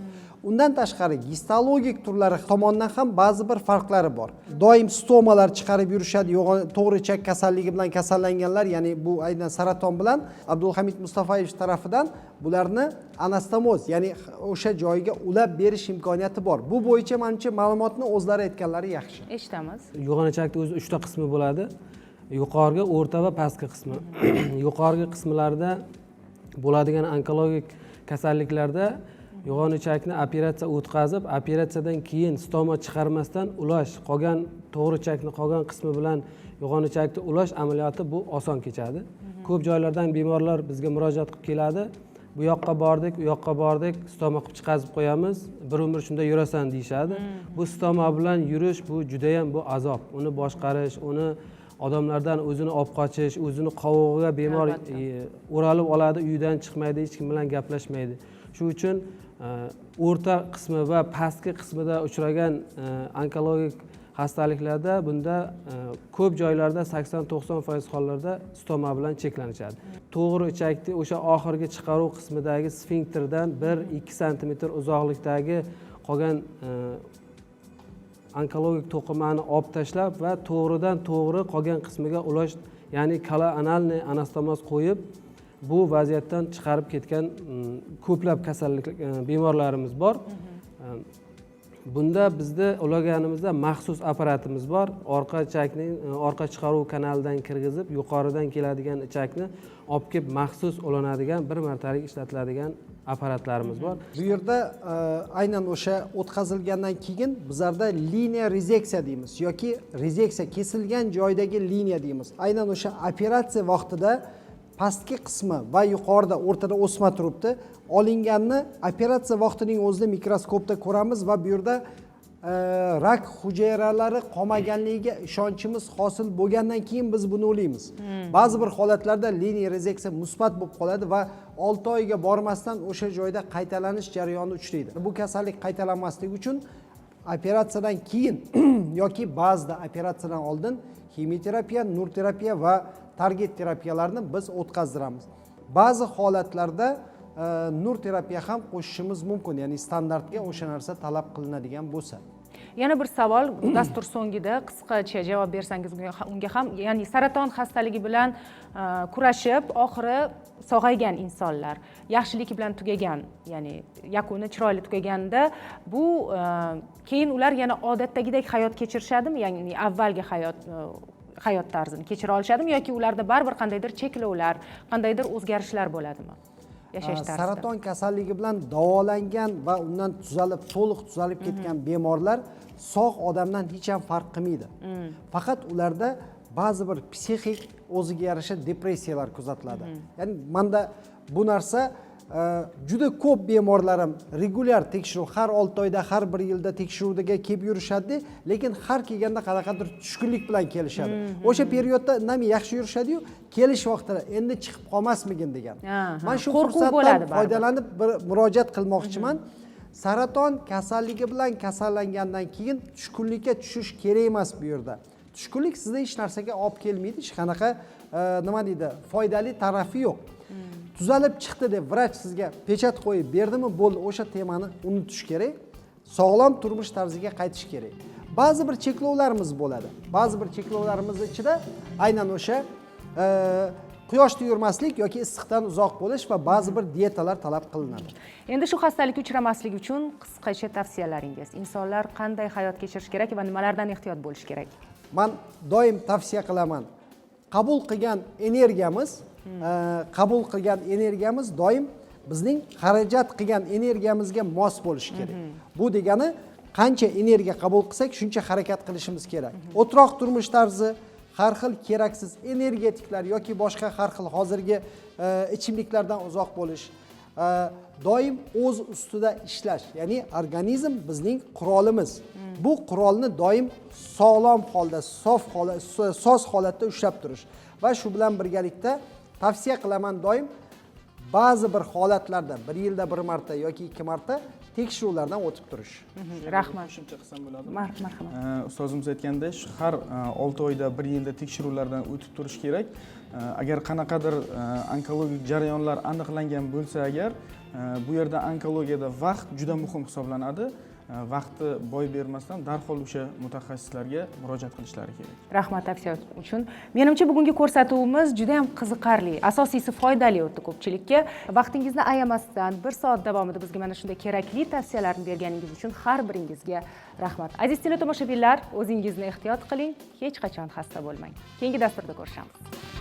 Undan tashqari gistologik turlari tomonidan ham ba'zi bir farqlari bor. Doim stomalar chiqarib yurishadi yo'g'on to'g'ri ichak kasalligi bilan kasallanganlar, ya'ni bu aynan saraton bilan Abdulhamid Mustafayevich tarafidan bularni anastomoz, ya'ni o'sha joyiga ulab berish imkoniyati bor. Bu bo'yicha menimcha ma'lumotni o'zlari aytganlari yaxshi. Eshitamiz. Yo'g'on ichakning o'zi 3 ta qismi bo'ladi. Yuqorgi, o'rta va pastki qismi. Yuqorgi qismlarda bo'ladigan onkologik kasalliklarda yo'g'on ichakni operatsiya o'tkazib, operatsiyadan keyin stoma chiqarmasdan ulash, qolgan to'g'ri ichakni qolgan qismi bilan yo'g'on ichakni ulash amaliyoti bu oson kechadi. Ko'p joylardan bemorlar bizga murojaat qilib keladi. Bu yoqqa bordik, u yoqqa bordik, stoma qilib chiqazib qo'yamiz, bir umr shunda yurasan deyishadi. Bu stoma bilan yurish bu juda ham bu azob. Uni boshqarish, uni odamlardan o'zini olib qochish, o'zini qovug'iga bemor o'ralib oladi, uydan chiqmaydi, hech kim bilan gaplashmaydi. Shu uchun o'rta qismi va pastki qismida uchragan onkologik xastaliklarda bunda ko'p joylarda 80-90% hollarda stoma bilan cheklanishadi. To'g'ri ichakni o'sha oxirgi chiqaruv qismidagi sfinkterdan 1-2 santimetr uzoqlikdagi qolgan onkologik to'qimani olib tashlab va to'g'ridan to'g'ri qolgan qismiga ulash, ya'ni koloanalniy anastomoz qo'yib bu vaziyatdan chiqarib ketgan ko'plab kasallik bemorlarimiz bor. Bunda bizda ulaganimizda maxsus apparatimiz bor. Orqa ichakning orqa chiqaruv kanalidan kirgizib, yuqoridan keladigan ichakni olib kelib maxsus ulanadigan bir martalik ishlatiladigan apparatlarimiz bor. Bu yerda aynan o'sha o'tkazilgandan keyin bizlarda liniya rezeksiya deymiz yoki rezeksiya kesilgan joydagi liniya deymiz. Aynan o'sha operatsiya vaqtida pastki qismi va yuqorida o'rtada o'sma turibdi. Olinganni operatsiya vaqtining o'zida mikroskopda ko'ramiz va bu yerda rak hujayralari qolmaganligiga ishonchimiz hosil bo'lgandan keyin biz buni o'ylaymiz. Ba'zi bir holatlarda liniya rezeksiya musbat bo'lib qoladi va 6 oyga bormasdan o'sha joyda qaytalanish jarayoni uchraydi. Bu kasallik qaytalanmasligi uchun operatsiyadan keyin yoki ba'zida operatsiyadan oldin ximiyoterapiya, nur terapiya va target terapiyalarni biz o'tkazdiramiz. Ba'zi holatlarda nur terapiya ham qo'shishimiz mumkin, ya'ni standartga o'sha narsa talab qilinadigan bo'lsa. Yana bir savol dastur so'ngida qisqacha javob bersangiz unga ham, ya'ni saraton xastaligi bilan kurashib oxiri sog'aygan insonlar yaxshilik bilan tugagan, ya'ni yakuni chiroyli tugaganda bu keyin ular yana odatdagidek hayot kechirishadimi, ya'ni avvalgi hayot tarzini kechira olishadimi yoki ularda baribir qandaydir cheklovlar, qandaydir o'zgarishlar bo'ladimi yashash tarzida? Saraton kasalligi bilan davolangan va undan tuzalib, to'liq tuzalib ketgan bemorlar sog' odamdan hech ham farq qilmaydi. Faqat ularda ba'zi bir psixik o'ziga yarasha depressiyalar kuzatiladi. Ya'ni menda bu narsa Juda ko'p bemorlarim regulyar tekshiruv, har 6 oyda, har bir yilda tekshiruvga kelib yurishadi, lekin har kelganda qanaqadir tushkunlik bilan kelishadi. O'sha periodda indamay yaxshi yurishadiyu, kelish vaqtida endi chiqib qolmasmikin degan. Man shu Qo'rquv fursatdan bo'ladi baribir. foydalanib bir murojaat qilmoqchiman. Saraton kasalligi bilan kasallangandan keyin tushkunlikka tushish kerak emas bu yerda. Tushkunlik sizda hech narsaga olib kelmaydi, hech qanaqa nima deydi, foydali tarafi yo'q. Tuzalib chiqdi deb vrach sizga pechat qo'yib berdimi, bo'ldi, o'sha temani unutish kerak. Sog'lom turmush tarziga qaytish kerak. Ba'zi bir cheklovlarimiz bo'ladi. Ba'zi bir cheklovlarimiz ichida aynan o'sha quyoshda yurmaslik yoki issiqdan uzoq bo'lish va ba'zi bir dietalar talab qilinadi. Endi shu xastalikka uchramaslik uchun qisqacha tavsiyalaringiz. Insonlar qanday hayot kechirish kerak va nimalardan ehtiyot bo'lish kerak? Man doim tavsiya qilaman. Qabul qilgan energiyamiz, qabul qilgan energiyamiz doim bizning xarajat qilgan energiyamizga mos bo'lishi kerak. Bu degani qancha energiya qabul qilsak, shuncha harakat qilishimiz kerak. O'tiroq turmush tarzi, har xil keraksiz energetiklar yoki boshqa har xil hozirgi ichimliklardan uzoq bo'lish, doim o'z ustida ishlash, ya'ni organizm bizning qurolimiz. Bu qurolni doim sog'lom holda, sof holat, soz holatda ushlab turish va shu bilan birgalikda tavsiya qilaman doim ba'zi bir holatlarda bir yilda bir marta yoki 2 marta tekshiruvlardan o'tib turish. Rahmat. Qo'shimcha qilsam bo'ladimi? Marhamat. Ustozimiz aytgandek, shu har 6 oyda bir yilda tekshiruvlardan o'tib turish kerak. Agar qanaqadir onkologik jarayonlar aniqlangan bo'lsa, agar bu yerda onkologiyada vaqt juda muhim hisoblanadi. Vaqtni boy bermasdan darhol o'sha mutaxassislarga murojaat qilishlari kerak. Rahmat tavsiya uchun. Menimcha bugungi ko'rsatuvimiz juda ham qiziqarli, asosiysi foydali o'tdi ko'pchilikka. Vaqtingizni ayamasdan 1 soat davomida bizga mana shunday kerakli tavsiyalarni berganingiz uchun har biringizga rahmat. Aziz teletomoshabinlar, o'zingizni ehtiyot qiling, hech qachon xasta bo'lmang. Keyingi dasturda ko'rishamiz.